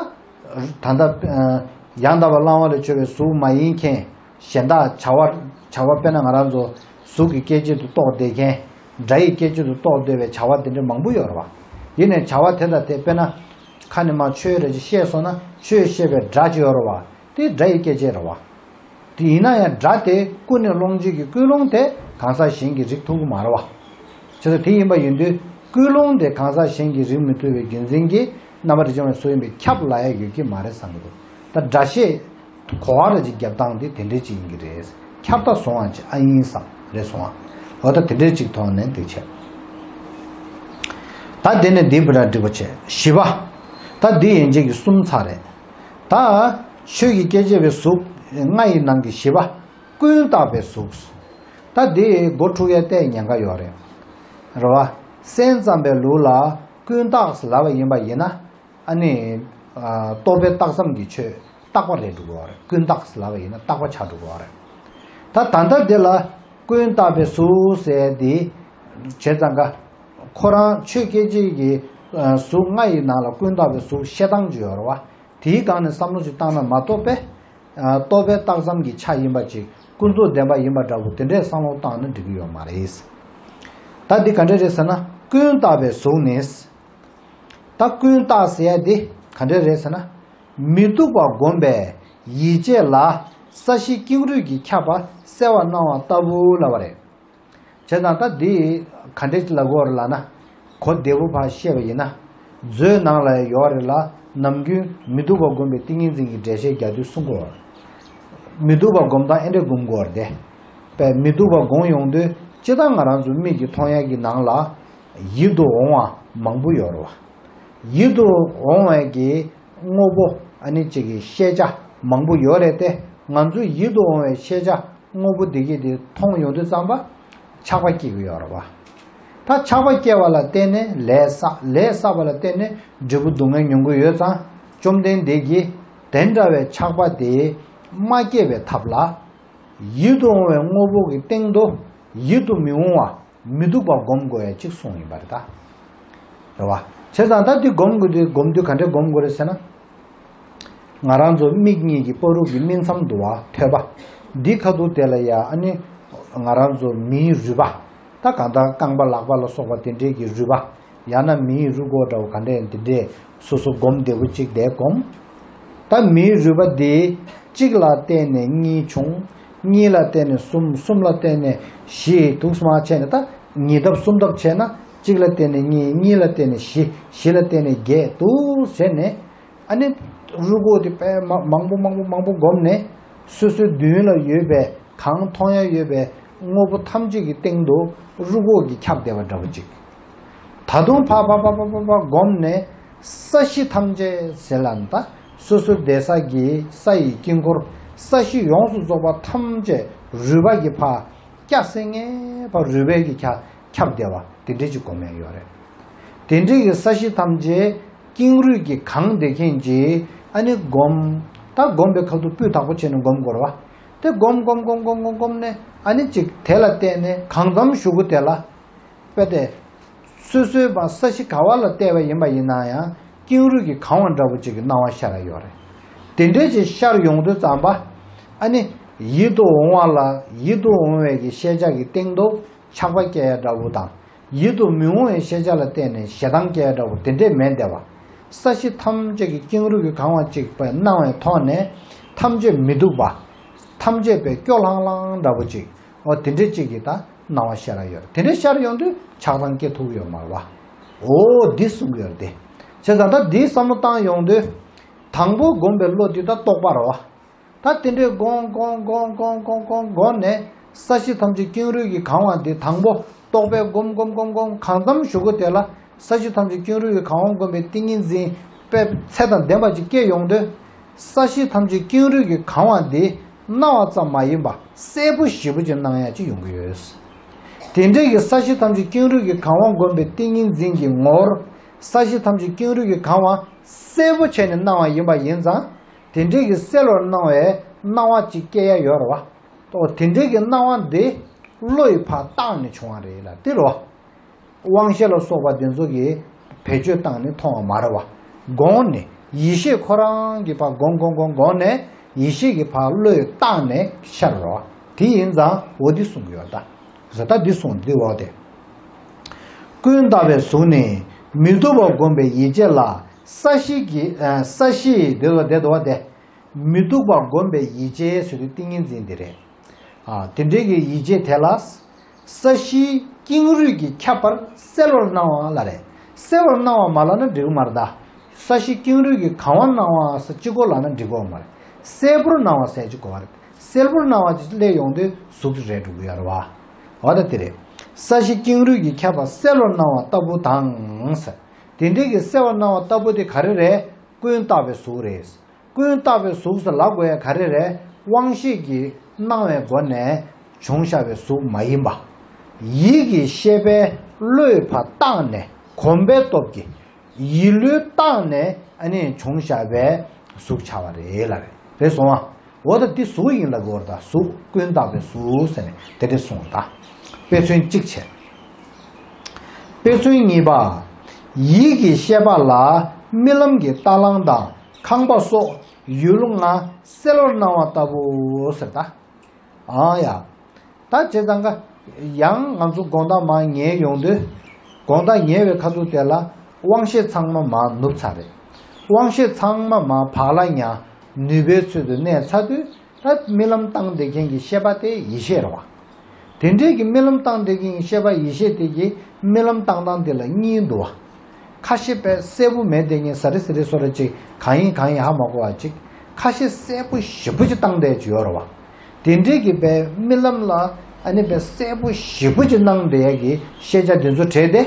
ལྟ་ཨ་ཡང་དག་པར་བླང་བ་ལས་བྱུང་བའི་གཟུགས་མ་ཡིན་མཁན། གཞན་དག་བྱ་བ་བྱ་བ་དཔེར་ན་ང་རང་ཚོ་གཟུགས་ཀྱི་སྐད་ཅིག་ཏུ་རྟོགས་བསྡད་མཁན། སྒྲ་ཡི་སྐད་ཅིག་ཏུ་རྟོགས་བསྡད་པའི་བྱ་བ་དེ་འདྲ་མང་པོ་ཡོད་རེད་བ། ཡིན་ནའི་བྱ་བ་དེ་དང་དེ་དཔེར་ན་ཁ་ནས་མར་ཆོས་རེ་ཅིག་བཤད་སོང་ན་ཆོས་བཤད་པའི་སྒྲ་ཅིག་ཡོད་རེད་བ། དེ་སྒྲ་ཡི་སྐད་ཅིག་རེད་བ། དེ་ཡིན་ན་ཡང་སྒྲ་དེ་ཀུན་ནས་སློང་བྱེད་ཀྱི་ཀུན་སློང་དེ་གང་ཟག་གཞན་གྱིས་རིག་ཐུབ་ཀྱི་མ་རེད་བ། བྱས་ཙང་དེ་ཡིན་པ་ཡིན་དུས་ཀུན་སློང་དེ་གང་ཟག་གཞན་གྱིས་རིག་མི་ཐུབ་པའི་རྒྱུ་མཚན་གྱིས་རྣམ་པར་རིག་བྱེད་མ་ཡིན་པའི་ཁྱབ་ལ་ཡང་ཡོད་ཀྱི་མ་རེད་བསམ་གྱི་འདུག་ད་སྒྲ་བཤད་གོ་བ་ར་ཅིག་རྒྱབ་སྟངས་དེ་དེ་འདྲས་ཅིག་ཡིན་གྱི་རེད། ཁྱབ་ད་སོང་བ་ཅིག་ཨ་ཡིན་བསམ་རེད་སོང་བ། འོ་ད་དེ་འདྲས་ཅིག་མཐོང་ནས་འདི་བྱས། ད་དེ་ནས་འདི་བུ་ར་འགྲིག་པ་བྱས་བཞི་པ། ད་འདི་ཡན་ཆད་ཀྱི་གསུམ་ཚར་རེད། ད་ཆོས་ཀྱི་སྐྱེ་མཆེད་པའི་གཟུགས་ལྔ་ཡི་ནང་གི་བཞི་པ། ཀུན་བརྟགས་པའི་གཟུགས། ད་འདི་མགོ་འཁྲུག་ཡས་ཏེ་ཉེན་ཁ་ཡོད་རེད། རེད་བ། སེམས་ཙམ་པའི་ལུགས་ལ་ཀུན་བརྟགས་ལབ་པ་ཡིན་པ་ཡིན་ན། ཨ་ནི། ཨ་རྟོག་པས་བརྟགས་ཙམ་གྱི་ཆོས་བརྟག་པ་རེད་འགྲོ་གི་ཡོད་རེད། ཀུན་བརྟགས་ལབ་པ་ཡིན་ན་བརྟག་པ་ཆགས་འགྲོ་གི་ཡོད་རེད། ད་ད་ལྟ་འདི་ལ་ཀུན་བརྟགས་པའི་གཟུགས་ཟེར་འདི། བྱས་ཙང་ཀ་ཁོ་རང་ཆོས་སྐད་ཅིག་གི་ གཟུགས་ལྔ་ཡི་ནང་ལ་ཀུན་བརྟགས་པའི་གཟུགས་བཤད་སྟངས་ཅིག་ཡོད་རེད་བ། དེའི་སྒང་ནས་བསམ་བློ་ཅིག་བཏང་ན་མ་གཏོགས་པས། རྟོག་པས་བཏགས་ཙམ་གྱི་ཆ་ཡིན་པ་ཅིག་ཀུན་རྫོབ་བདེན་པ་ཡིན་པ་འདྲ་བོ་དེ་འདྲས་བསམ་བློ་བཏང་ན་འགྲིག་གི་ཡོད་མ་རེད། ད་འདི་ག་འདྲས་རེད་ཟེར་ན། ཀུན་བརྟགས་པའི་གཟུགས་ནི། ད་ཀུན་བརྟགས་ཟེར་ཡ་འདི་ག་འདྲས་རེད་ཟེར་ན། མི་སྡུག་པ་བསྒོམས་པའི་ཡིད་བྱེད་ལ་ས་གཞི་ཀེང་རུས་ཀྱིས་ཁྱབ་པ་གསལ་བར་སྣང་བ་ལྟ་བུ་ལབ་པ་རེད། བྱས་ཙང་ད་འདི་ག་འདྲས་ལབ་དགོས་རེད་ལབ་ན། གོ་བདེ་པོ་ཕར་བཤད་པ་ཡིན་ན། མཛོད་ནང་ལ་ཡོད་རེད་ལ། ནམ་རྒྱུན་མི་སྡུག་པ་བསྒོམས་པའི་ཏིང་ངེ་འཛིན་གྱི་འགྲེལ་བཤད་རྒྱག་དུས་གསུང་གི་ཡོད་རེད། མི་སྡུག་པ་སྒོམ་སྟངས་ཨེ་འདྲས་སྒོམ་དགོས་རེད་དེ། པས་མི་སྡུག་པ་སྒོམ་ཡོང་དུས་སྤྱིར་བཏང་ང་རང་ཚོ་མིག་གིས་མཐོང་ཡག་གི་ནང་ལ་ཡིད་དུ་འོང་བ་མང་པོ་ཡོད་རེད་བ། ཡིད་དུ་འོང་བའི་གི་དངོས་པོ་ཨ་ནི་གཅིག་གི་ཤེས་བྱ་མང་པོ་ཡོད་རེད་དེ། ང་ཚོས་ཡིད་དུ་འོང་བའི་ཤེས་བྱ་དངོས་པོ་འདི་གི་དེ་མཐོང་ཡོང་དུས་ཙམ་པ་ཆགས་པ་སྐྱེ་གི་ཡོད་རེད་བ། ད་ཆགས་པ་སྐྱེ་བ་ལ་བརྟེན་ནས་ལས་བསགས། ལས་བསགས་པ་ལ་བརྟེན་ནས་འབྲས་བུ་སྡུག་བསྔལ་མྱོང་གི་ཡོད་ཙང་། བཅོམ་ལྡན་འདས་ཀྱིས་དེ་འདྲ་བའི་ཆགས་པ་དེ་མ་སྐྱེས་པའི་ཐབས་ལ། ཡིད་དུ་འོང་བའི་དངོས་པོ་གི་སྟེང་དུ་ཡིད་དུ་མི་འོང་བ་མི་སྡུག་པ་སྒོམ་དགོས་ཡ་གཅིག་གསུངས་ཡིན་པ་རེད་ད། རེད་བ། བྱས་ཙང་ད་འདི་སྒོམ་དགོས་དུས་སྒོམ་དུས་ག་འདྲས་སྒོམ་དགོས་རེད་ཟེར་ན། ང་རང་ཚོ་མིག་གཉིས་ཀྱི་བར་དུ་གི་སྨིན་མཚམས་འདུག་བ། ཐོད་པ། འདི་ཁ་ཐུག་དེ་ལ་ཡ་ཨ་ནི་ང་རང་ཚོ་མིའི་རུས་པ། ད་གང་ལྟར་རྐང་པ་ལག་པ་ལ་སོགས་པ་དེ་འདྲས་ཀྱི་རུས་པ། ཡང་ན་མིའི་རུས་ཁོག་འདྲ་བོ་ག་འདྲས་དེ་འདྲས་སོ་སོ་སྒོམ་བདེ་པོ་གཅིག་དེ་སྒོམ། ད་མིའི་རུས་པ་འདི་གཅིག་ལ་བརྟེན་ནས་གཉིས་བྱུང་། གཉིས་ལ་བརྟེན་ནས་གསུམ། གསུམ་ལ་བརྟེན་ནས་བཞི། དུ་སུ་མ་བྱས་ནས་ད་ཉིས་ལྡབ་གསུམ་ལྡབ་བྱས་ན། གཅིག་ལ་བརྟེན་ནས་གཉིས། གཉིས་ལ་བརྟེན་ནས་བཞི། བཞི་ལ་བརྟེན་ནས་བརྒྱད། དུ་བྱས་ནས། ཨ་ནི་རུས་ཁོག་དེ་དཔེ་མ་མང་པོ་མང་པོ་མང་པོ་བསྒོམས་ནས། སོ་སོའི་མདུན་ལ་ཡོད་པའི་གང་མཐོང་ཡ་ཡོད་པའི་དངོས་པོ་ཐམས་ཅད་ཀྱི་སྟེང་དུ་རུས་ཁོག་གིས་ཁྱབ་བསྡད་པ་འདྲ་པོ་ཅིག་ད་དུང་ཕར་ཕར་ཕར་ཕར་ཕར་ཕར་བསྒོམས་ནས། ས་གཞི་ཐམས་ཅད་ཟེར་ལབ་ན། ད་སོ་སོའི་བསྡད་ས་གི་ས་ཡི་དཀྱིལ་འཁོར། ས་གཞི་ཡོངས་སུ་རྫོགས་པ་ཐམས་ཅད་རུས་པ་གིས་ཕར་སྐྱ་སེར་ངེ་ཕར་རུས་པའི་གིས་ཁྱབ་ཁྱབ་བསྡད་པ་དེ་འདྲས་ཅིག་སྒོམ་ཡ་ཡོད་རེད། དེ་འདྲས་ཀྱི་ས་གཞི་ཐམས་ཅད་ཀེང་རུས་ཀྱིས་གང་བསྡད་མཁན་གྱི་ཨ་ནི་སྒོམ། ད་སྒོམ་པའི་ཁ་ཐུག་སྤུས་དག་པོ་བྱས་ནས་སྒོམ་དགོས་རེད་བ། དེ་སྒོམ་སྒོམ་སྒོམ་སྒོམ་སྒོམ་སྒོམ་ནས་ཨ་ནི་ཅིག་དེ་ལ་བརྟེན་ནས་གང་འཚམ་གཞུག་གུ་དེ་ལ། དཔེ་དེ། སོ་སོའི་མ་ས་གཞི་ག་བ་ལ་བལྟས་པ་ཡིན་པ་ཡིན་ན་ཡང་ཀེང་རུས་ཀྱིས་གང་བ་འདྲ་པོ་ཅིག་གི་སྣང་བ་ཤར་ཡ་ཡོད་རེད། དེ་འདྲས་ཅིག་ཤར་ཡོང་དུས་ཙམ་པ། ཨ་ནི། ཡིད་དུ་འོང་བ་ལ་ཡིད་དུ་འོང་བའི་གི་ཤེས་བྱ་གི་སྟེང་དུ་ཆགས་པ་སྐྱེ་ཡ་འདྲ་བོ་དང་། ཡིད་དུ་མི་འོང་བའི་ཤེས་བྱ་ལ་བརྟེན་ནས་ཞེ་སྡང་སྐྱེ་ཡ་འདྲ་བོ་དེ་འདྲས་མེད་བསྡད་པ། ས་གཞི་ཐམས་ཅད་ཀྱི་ཀེང་རུས་ཀྱིས་གང་བ་ཅིག་པའི་སྣང་བའི་ཐོག་ནས། ཐམས་ཅད་མི་སྡུག་པ། ཐམས་ཅད་པའི་སྐྱོ་ལྷང་ལྷང་འདྲ་བོ་ཅིག་འོ་དེ་འདྲས་ཅིག་གི་ད་སྣང་བ་ཤར་ཡ་ཡོད་རེད། དེ་འདྲས་ཤར་ཡོང་དུས་ཆགས་སྡང་སྐྱེ་ཐུབ་ཡོད་མ་རེད་བ། འོ་འདི་གསུང་གི་ཡོད་རེད་དེ། བྱས་ཙང་ད་འདིའི་བསམ་བློ་བཏང་ཡོང་དུས། དང་པོ་བསྒོམས་པའི་བློ་འདི་ད་རྟོག་པ་རེད་བ། ད་དེ་འདྲས་སྒོམ་སྒོམ་སྒོམ་སྒོམ་སྒོམ་སྒོམ་སྒོམ་ནས་ས་གཞི་ཐམས་ཅད་ཀེང་རུས་ཀྱིས་གང་བ་འདི་དང་པོ་རྟོག་པས་སྒོམ་སྒོམ་སྒོམ་སྒོམ་གང་འཚམ་གཞུག་གུ་དེ་ལ་ས་གཞི་ཐམས་ཅད་ཀེང་རུས་ཀྱིས་གང་བ་བསྒོམས་པའི་ཏིང་ངེ་འཛིན་དཔེ་ཚད་དང་ལྡན་པ་ཅིག་སྐྱེ་ཡོང་དུས། ས་གཞི་ཐམས་ཅད་ཀེང་རུས་ཀྱིས་གང་བ་འདི་སྣང་བ་ཙམ་མ་ཡིན་པ་གསལ་པོ་ཞེ་པོ་ཅིག་སྣང་ཡ་ཅིག་ཡོང་གི་ཡོད། དེ་འདྲས་ཀྱི་ས་གཞི་ཐམས་ཅད་ཀེང་རུས་ཀྱིས་གང་བ་བསྒོམས་པའི་ཏིང་ངེ་འཛིན་གྱི་ངོར། ས་གཞི་ཐམས་ཅད་ཀེང་རུས་ཀྱིས་གང་བ་གསལ་པོ་བྱས་ནས་སྣང་བ་ཡིན་པ་ཡིན་ཙང་། དེ་འདྲས་ཀྱི་གསལ་བར་སྣང་བའི་སྣང་བ་ཅིག་སྐྱེ་ཡ་ཡོད་རེད་བ། ཨོ་དེ་འདྲས་ཀྱི་སྣང་བ་འདི་བློ་ཡིས་ཕར་བཏང་ནས་བྱུང་བ་རེད་ལ་དེ་རེད་བ། དབང་ཤེས་ལ་སོགས་པ་འདི་ཚོ་གིས་བེད་སྤྱོད་བཏང་ནས་མཐོང་བ་མ་རེད་བ། དགོངས་ནས་ཡེ་ཤེས་ཁོ་རང་གིས་ཕར་དགོངས་དགོངས་དགོངས་དགོངས་ནས་ཡེ་ཤེས་ཀྱིས་ཕར་བློ་ཡིས་བཏང་ནས་ཤར་རེད་བ། དེ་ཡིན་ཙང་འོ་འདི་གསུང་གི་ཡོད་ད། ཟེར་ད་འདི་གསུངས་འདི་འོག་དེ། ཀུན་བརྟགས་པའི་གཟུགས་ནི་མི་སྡུག་པ་བསྒོམས་པའི་ཡིད་བྱེད་ལ། ས་གཞི་གི་ས་གཞི་འདི་ལ་བསྡད་འདུག་བ་དེ། མི་སྡུག་པ་བསྒོམས་པའི་ཡིད་བྱེད་ཟེར་དུས་ཏིང་ངེ་འཛིན་འདི་རེད། ཨ་དེ་འདྲའི་གི་ཡིད་བྱེད་དེ་ལ། ས་གཞིའི་ཀེང་རུས་ཀྱིས་ཁྱབ་པར་གསལ་བར་སྣང་བ་ལ་རེད། གསལ་བར་སྣང་བ་མ་ལབ་ན་འགྲིག་གི་མ་རེད་ད། ས་གཞི་ཀེང་རུས་ཀྱིས་གང་བར་སྣང་བ་ས་གཅིག་པོ་ལབ་ན་འགྲིག་གི་མ་རེད། གསལ་པོར་སྣང་བ་ཟེར་གཅིག་གོ་བ་རེད། གསལ་པོར་སྣང་བ་ཅིག་སླེབས་ཡོང་དུས་གཟུགས་ཅིག་རེད་འགྲོ་གི་ཡོད་རེད་བ། འོ་ད་དེ་རེད། ས་གཞི་ཀེང་རུས་ཀྱིས་ཁྱབ་པ་གསལ་བར་སྣང་བ་ལྟ་བུ་དང་ཟེར། དེ་འདྲའི་གི་གསལ་བར་སྣང་བ་ལྟ་བུ་དེ་ག་རེ་རེད། ཀུན་བརྟགས་པའི་གཟུགས་རེད། ཀུན་བརྟགས་པའི་གཟུགས་སུ་ལབ་དགོས་ཡ་ག་རེ་རེད། དབང་ཤེས་ཀྱི་སྣང་བའི་སྒོ་ནས་བྱུང་བཞག་པའི་གཟུགས་མ་ཡིན་པ། ཡིད་ཀྱི་ཤེས་པས་བློས་ཕར་བཏང་ནས་གོམས་པའི་སྟོབས་ཀྱིས་ཡིད་བློས་བཏང་ནས་ཨ་ནི་བྱུང་བཞག་པའི་གཟུགས་ཆགས་པ་རེད་ལ་རེད། རེད་སོང་ཨ། འོ་ད་འདི་གཟུགས་ཡིན་ལབ་དགོས་རེད་ད། གཟུགས་ཀུན་བརྟགས་པའི་གཟུགས་ཟེར་ནས་དེ་འདྲས་གསུངས་ད། དཔེ་མཚོན་གཅིག་བྱས། དཔེ་མཚོན་གཉིས་པ། ཡིད་ཀྱི་ཤེས་པ་ལ་རྨི་ལམ་གྱི་རྟ་གླང་དང་ཁང་པ་སོགས་ཡུལ་ལྔ་གསལ་བར་སྣང་བ་ལྟ་བུ་ཟེར་ད། ཨང་ཡ། ད་བྱས་ཙང་ཀ་ཡང་ང་ཚོ་དགོང་དག་མར་ཉལ་ཡོང་དུས། དགོང་དག་ཉལ་བའི་ཁ་ཐུག་དེ་ལ་དབང་ཤེས་ཚང་མ་མར་ནུབ་ཚར་རེད། དབང་ཤེས་ཚང་མ་མར་བག་ལ་ཉལ་ནུས་པའི་ཚུལ་དུ་གནས་ཚར་དུས། ད་རྨི་ལམ་བཏང་བསྡད་མཁན་གྱི་ཤེས་པ་དེ་ཡིད་ཤེས་རེད་བ། དེ་འདྲའི་གི་རྨི་ལམ་བཏང་བསྡད་མཁན་གྱི་ཤེས་པ་ཡིད་ཤེས་དེ་གི་རྨི་ལམ་བཏང་སྟངས་དེ་ལ་གཉིས་འདུག་བ། ཁ་ཤས་དཔེ་གསལ་པོ་མེད་བསྡད་མཁན་ཟ་རི་ཟི་རི་སོ་ར་ཅིག་གང་ཡིན་གང་ཡིན་ཧ་མ་གོ་བ་ཅིག་ཁ་ཤས་གསལ་པོ་ཞེ་པོ་ཅིག་བཏང་བསྡད་ཅིག་ཡོད་རེད་བ། དེ་འདྲའི་གི་དཔེ་རྨི་ལམ་ལ་ཨ་ནི་དཔེ་གསལ་པོ་ཞེ་པོ་ཅིག་སྣང་བསྡད་ཡ་གི་ཤེས་བྱ་དེ་ཚོ་བྲལ་ཏེ།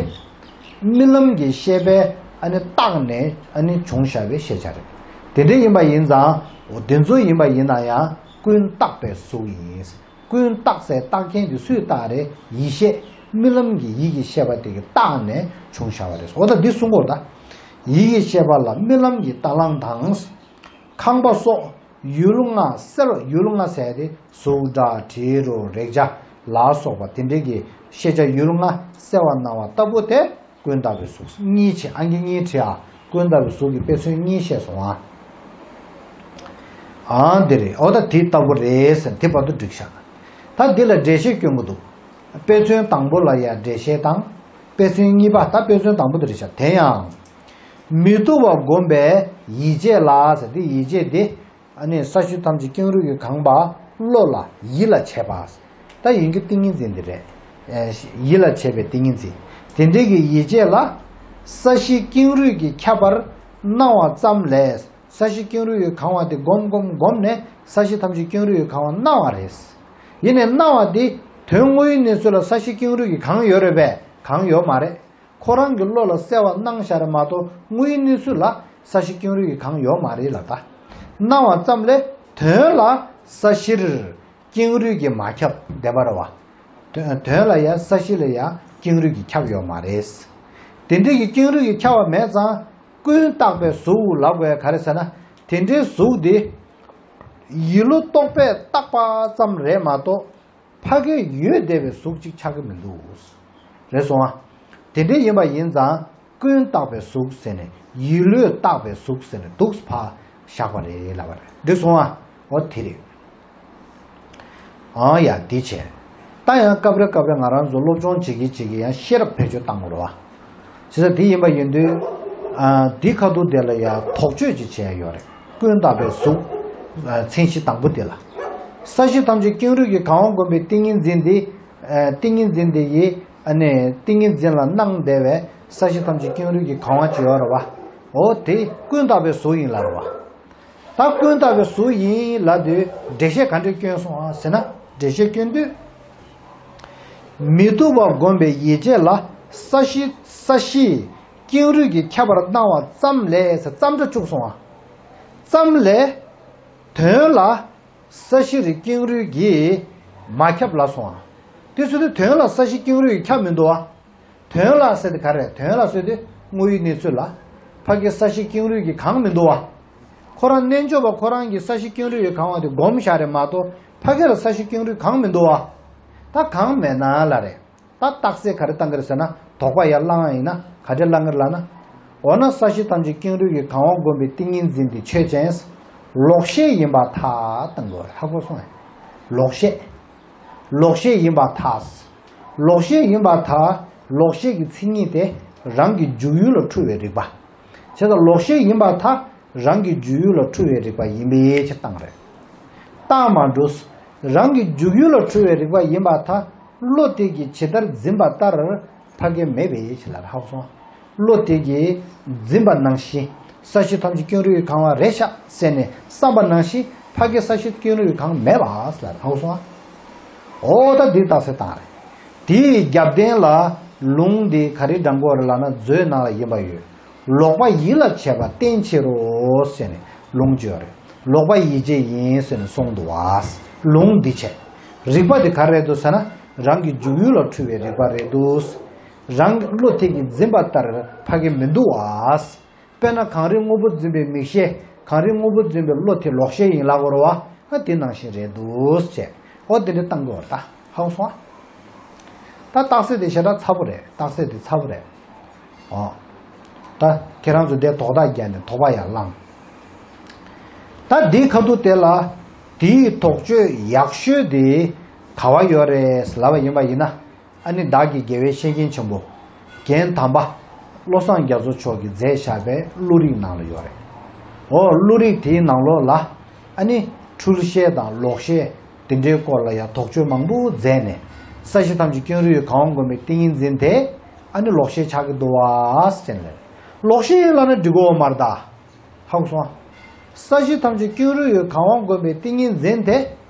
རྨི་ལམ་གྱི་ཤེས་པས་ཨ་ནི་བཏགས་ནས་ཨ་ནི་བྱུང་བཞག་པའི་ཤེས་བྱ་རེད། དེ་འདྲ་ཡིན་པ་ཡིན་ཙང་འོ་དེ་ཚོ་ཡིན་པ་ཡིན་ན་ཡང་ཀུན་བཏགས་པའི་གཟུགས་ཡིན། ཀུན་བཏགས་སའི་བཏགས་མཁན་དེ་སུས་བཏགས་རེད། ཡིད་ཤེས། རྨི་ལམ་གྱི་ཡིད་ཀྱི་ཤེས་པ་དེ་གིས་བཏགས་ནས་བྱུང་བཞག་པ་རེད། འོ་ད་འདི་གསུང་གོ་ད། ཡིད་ཀྱི་ཤེས་པ་ལ་རྨི་ལམ་གྱི་རྟ་གླང་དང་། ཁང་པ་སོགས་ཡུལ་ལྔ་གསལ་བར། ཡུལ་ལྔ་ཟེར་དེ་གཟུགས་སྒྲ་དྲི་རོ་རེག་བྱ་ལ་སོགས་པ་དེ་འདྲའི་གི་ཤེས་བྱ་ཡུལ་ལྔ་གསལ་བར་སྣང་བ་ལྟ་བུ་དེ་ཀུན་བཏགས་པའི་གཟུགས། གཉིས་བྱས། ཨང་ཀི་གཉིས་བྲིས་ཨ། ཀུན་བཏགས་པའི་གཟུགས་ཀྱི་དཔེ་མཚོན་གཉིས་བཤད་སོང་ཨ། ཨང་འདི་རེད། འོ་ད་དེ་ལྟ་བུ་རེད་ཟེར་དེ་བར་དུ་འགྲིག་ཤག་ད་འདི་ལ་འགྲེལ་བཤད་སྐྱོན་གྱི་འདུག་དཔེ་མཚོན་དང་པོ་ལ་ཡ་འགྲེལ་བཤད་དང་། དཔེ་མཚོན་གཉིས་པ། ད་དཔེ་མཚོན་དང་པོ་འདི་རེད་ཤག་དེ་ཡང་། མི་སྡུག་པ་བསྒོམས་པའི་ཡིད་བྱེད་ལ་ཟེར་དེ། ཡིད་བྱེད་དེ། ཨ་ནི་ས་གཞི་ཐམས་ཅད་ཀེང་རུས་ཀྱིས་གང་བ་བློ་ལ་ཡིད་ལ་བྱེད་པ། ད་ཡིན་གྱི་ཏིང་ངེ་འཛིན་འདི་རེད། ཨེ། ཡིད་ལ་བྱེད་པའི་ཏིང་ངེ་འཛིན། དེ་འདྲའི་གི་ཡིད་བྱེད་ལ། ས་གཞི་ཀེང་རུས་ཀྱིས་ཁྱབ་པར་སྣང་བ་ཙམ་ལས། ས་གཞི་ཀེང་རུས་ཀྱིས་གང་བ་དེ་སྒོམ་སྒོམ་སྒོམ་ནས་ས་གཞི་ཐམས་ཅད་ཀེང་རུས་ཀྱིས་གང་བ་སྣང་བ་རེད། ཡིན་ནའི་སྣང་བ་དེ་དོན་དངོས་ཡོད་གནས་ཚུལ་ལ་ས་གཞི་ཀེང་རུས་ཀྱིས་གང་ཡོད་རེད་པས། གང་ཡོད་མ་རེད། ཁོ་རང་གི་བློ་ལ་གསལ་བ་སྣང་ཤར་མ་གཏོགས་དངོས་ཡོད་གནས་ཚུལ་ལ་ས་གཞི་ཀེང་རུས་ཀྱིས་གང་ཡོད་མ་རེད་ལབ་ད། སྣང་བ་ཙམ་ལས་དོན་ལ་ས་གཞིར་ཀེང་རུས་ཀྱིས་མ་ཁྱབ་བསྡད་པ་རེད་བ། དོན་དོན་ལ་ཡང་ས་གཞི་ལ་ཡང་ཀེང་རུས་ཀྱིས་ཁྱབ་ཡོད་མ་རེད། དེ་འདྲའི་གི་ཀེང་རུས་ཀྱིས་ཁྱབ་པ་མེད་ཙང་ཀུན་བཏགས་པའི་གཟུགས་ལབ་དགོས་ཡ་ག་རེ་ཟེར་ན། དེ་འདྲའི་གཟུགས་དེ་ཡིད་བློ་རྟོག་པས་བཏགས་པ་ཙམ་རེད་མ་གཏོགས། ཕ་གིར་ཡོད་བསྡད་པའི་གཟུགས་གཅིག་ཆགས་ཀྱི་མི་འདུག་རེད་སོང་ཨ། དེ་འདྲ་ཡིན་པ་ཡིན་ཙང་ཀུན་བཏགས་པའི་གཟུགས་ཟེར་ནས་ཡིད་བློས་བཏགས་པའི་གཟུགས་ཟེར་ནས་འདུག་ཕར་བཞག་པ་རེད་ལབ་པ་རེད། འགྲིག་སོང་ཨ། འོ་དེ་རེད། ཨང་ཡ་འདི་བྱས། ད་ཡང་སྐབས་རེ་སྐབས་རེ་ང་རང་ཚོ་སློབ་སྦྱོང་བྱེད་ཀྱི་བྱེད་ཀྱི་ཡང་ཤེས་རབ་བེད་སྤྱོད་བཏང་དགོས་རེད་བ། བྱས་ཙང་དེ་ཡིན་པ་ཡིན་དུས། ཨ། འདི་ཁ་ཐུག་དེ་ལ་ཡང་དོགས་གཅོད་ཅིག་བྱས་ཡོད་རེད། ཀུན་བཏགས་པའི་གཟུགས། ཨ། མཚན་གཞི་དང་པོ་དེ་ལ། ས་གཞི་ཐམས་ཅད་ཀེང་རུས་ཀྱིས་གང་བ་བསྒོམས་པའི་ཏིང་ངེ་འཛིན་དེ། ཨ། ཏིང་ངེ་འཛིན་དེ་ཡིས། ཨ་ནི་ཏིང་ངེ་འཛིན་ལ་སྣང་བསྡད་པའི་ས་གཞི་ཐམས་ཅད་ཀེང་རུས་ཀྱིས་གང་བ་ཅིག་ཡོད་རེད་བ། འོ་དེ་ཀུན་བཏགས་པའི་གཟུགས་ཡིན་ལབ་རེད་བ། ད་ཀུན་བཏགས་པའི་གཟུགས་ཡིན་ལབ་དུས་འགྲེལ་བཤད་ག་འདྲས་བསྐྱོན་སོང་ཨ་ཟེར་ན། འགྲེལ་བཤད་བསྐྱོན་དུས། མི་སྡུག་པ་བསྒོམས་པའི་ཡིད་བྱེད་ལ། ས་གཞི་ས་གཞི་ཀེང་རུས་ཀྱིས་ཁྱབ་པར་སྣང་བ་ཙམ་ལས་ཟེར་ཙམ་སྒྲ་བཅུག་སོང་ཨ། ཙམ་ལས་དོན་ལ་ས་གཞི་རི་ཀེང་རུས་ཀྱིས་མ་ཁྱབ་ལབ་སོང་ཨ། དེ་ཚོ་དེ་དོན་ལ་ས་གཞི་ཀེང་རུས་ཀྱིས་ཁྱབ་མི་འདུག་ཨ། དོན་ལ་ཟེར་དེ་ག་རེ། དོན་ལ་ཟེར་དེ་དངོས་ཡོད་གནས་ཚུལ་ལ་ཕ་གི་ས་གཞི་ཀེང་རུས་ཀྱིས་གང་མི་འདུག་བ། ཁོ་རང་རྣལ་འབྱོར་པ་ཁོ་རང་གིས་ས་གཞི་ཀེང་རུས་ཀྱིས་གང་བ་དེ་སྒོམ་བཞག་རེད་མ་གཏོགས་ཕ་གི་ལ་ས་གཞི་ཀེང་རུས་གང་མི་འདུག་བ། ད་གང་མེད་ན་ལ་རེད། ད་རྟགས་གསལ་ག་རེ་བཏང་གི་རེད་ཟེར་ན་དོགས་པ་ཡར་བསླང་ཡ་ཡིན་ན་ག་འདྲས་བསླང་གི་རེད་ལབ་ན། འོ་ན་ས་གཞི་ཐམས་ཅད་ཀེང་རུས་ཀྱིས་གང་བ་བསྒོམས་པའི་ཏིང་ངེ་འཛིན་དེ་ཆོས་ཅན། ལོག་ཤེས་ཡིན་པར་ཐལ་བཏང་དགོས་རེད། ཧ་གོ་སོང་ངས། ལོག་ཤེས། ལོག་ཤེས་ཡིན་པར་ཐལ། ལོག་ཤེས་ཡིན་པར་ཐལ། ལོག་ཤེས་ཀྱི་མཚན་ཉིད་དེ་རང་གི་འཇུག་ཡུལ་ལ་འཁྲུལ་བའི་རིག་པ། བྱས་ཙང་ལོག་ཤེས་ཡིན་པར་ཐལ། རང་གི་འཇུག་ཡུལ་ལ་འཁྲུལ་བའི་རིག་པ་ཡིན་པའི་ཕྱིར་བཏང་རེད། བཏང་མ་འགྲོ། རང་གི་འཇུག་ཡུལ་ལ་འཁྲུལ་བའི་རིག་པ་ཡིན་པར་ཐལ། བློ་དེ་གིས་ཇི་ལྟར་འཛིན་པ་ལྟར་ཕ་གི་མེད་པའི་ཕྱིར་ལ་རེད། ཧ་གོ་སོང་། བློ་དེ་གིས་འཛིན་པ་ནང་བཞིན། ས་གཞི་ཐམས་ཅད་ཀེང་རུས་ཀྱིས་གང་བ་རེད་ཤག་ཟེར་ནས་བསམ་པ་ནང་བཞིན་ཕ་གི་ས་གཞི་ཀེང་རུས་ཀྱིས་གང་མེད་པ་ལ་ཧ་གོ་སོང་ཨ། འོ་ད་འདི་རྟགས་གསལ་བཏང་རེད། དེའི་རྒྱབ་རྟེན་ལ་ལུང་འདི་ག་རེ་དྲངས་དགོས་རེད་ལབ་ན་མཛོད་ནང་ལ་ཡིན་པ་ཡོད། ལོག་པ་ཡིད་ལ་བྱེད་པ་བསྟན་ཕྱིར་རོ་ཟེར་ནས་ལུང་བརྗོད་རེད། ལོག་པ་ཡིད་བྱེད་ཡིན་ཟེར་ནས་གསུངས་འདུག་བ། ལུང་འདི་བྱས། རིགས་པ་འདི་ག་རེ་རེད་འདུག་ཟེར་ན་རང་གི་འཇུག་ཡུལ་ལ་འཁྲུལ་བའི་རིགས་པ་རེད་འདུག་རང་གི་བློ་དེ་གིས་འཛིན་པ་ལྟར་ཕ་གི་མི་འདུག་བ། དཔེར་ན་གངས་རིའི་དངོས་པོ་འཛིན་པའི་མིག་ཤེས། གངས་རིའི་དངོས་པོ་འཛིན་པའི་བློ་དེ་ལོག་ཤེས་ཡིན་ལབ་དགོས་རེད་བ། ཨ་དེ་ནང་བཞིན་རེད་འདུག་ཟེར། ཨོ་དེ་འདྲ་བཏང་དགོས་རེད་ད། ཧ་གོ་སོང་ཨ། ད་རྟགས་གསལ་དེ་ཞེ་དྲག་ཚ་པོ་རེད། རྟགས་གསལ་དེ་ཚ་པོ་རེད། ཨོ། ད་ཁྱེད་རང་ཚོ་དེ་དོགས་གཏམ་བརྒྱབ་ནས་དོགས་པ་ཡར་བསླངས། ད་འདིའི་ཁ་ཐུག་དེ་ལ་དེའི་དོགས་གཅོད་ཡག་ཤོས་དེ་ག་བ་ཡོད་རེད་ལབ་པ་ཡིན་པ་ཡིན་ན། ཨ་ནི་བདག་གི་དགེ་བའི་བཤེས་གཉེན་ཆེན་པོ་རྒན་དམ་པ་བློ་བཟང་རྒྱ་མཚོ་མཆོག་གིས་མཛད་བཞག་པའི་བློ་རིག་ནང་ལ་ཡོད་རེད། འོ་བློ་རིག་དེའི་ནང་ལོགས་ལ་ཨ་ནི་འཁྲུལ་བཤད་དང་ལོག་བཤད་དེ་འདྲའི་སྐོར་ལ་ཡང་དོགས་གཅོད་མང་པོ་མཛད་ནས། ས་གཞི་ཐམས་ཅད་ཀུན་རིག་གི་གང་བ་བསྒོམས་པའི་ཏིང་ངེ་འཛིན་དེ་ཨ་ནི་ལོག་བཤད་ཆགས་ཀྱི་འདུག་བ་ཟེར་ནས། ལོག་བཤད་ཡིན་ལབ་ན་འགྲིག་གི་ཡོད་མ་རེད་ད། ཧ་གོ་སོང་ཨ། ས་གཞི་ཐམས་ཅད་ཀུན་རིག་གི་གང་བ་བསྒོམས་པའི་ཏིང་ངེ་འཛིན་དེ།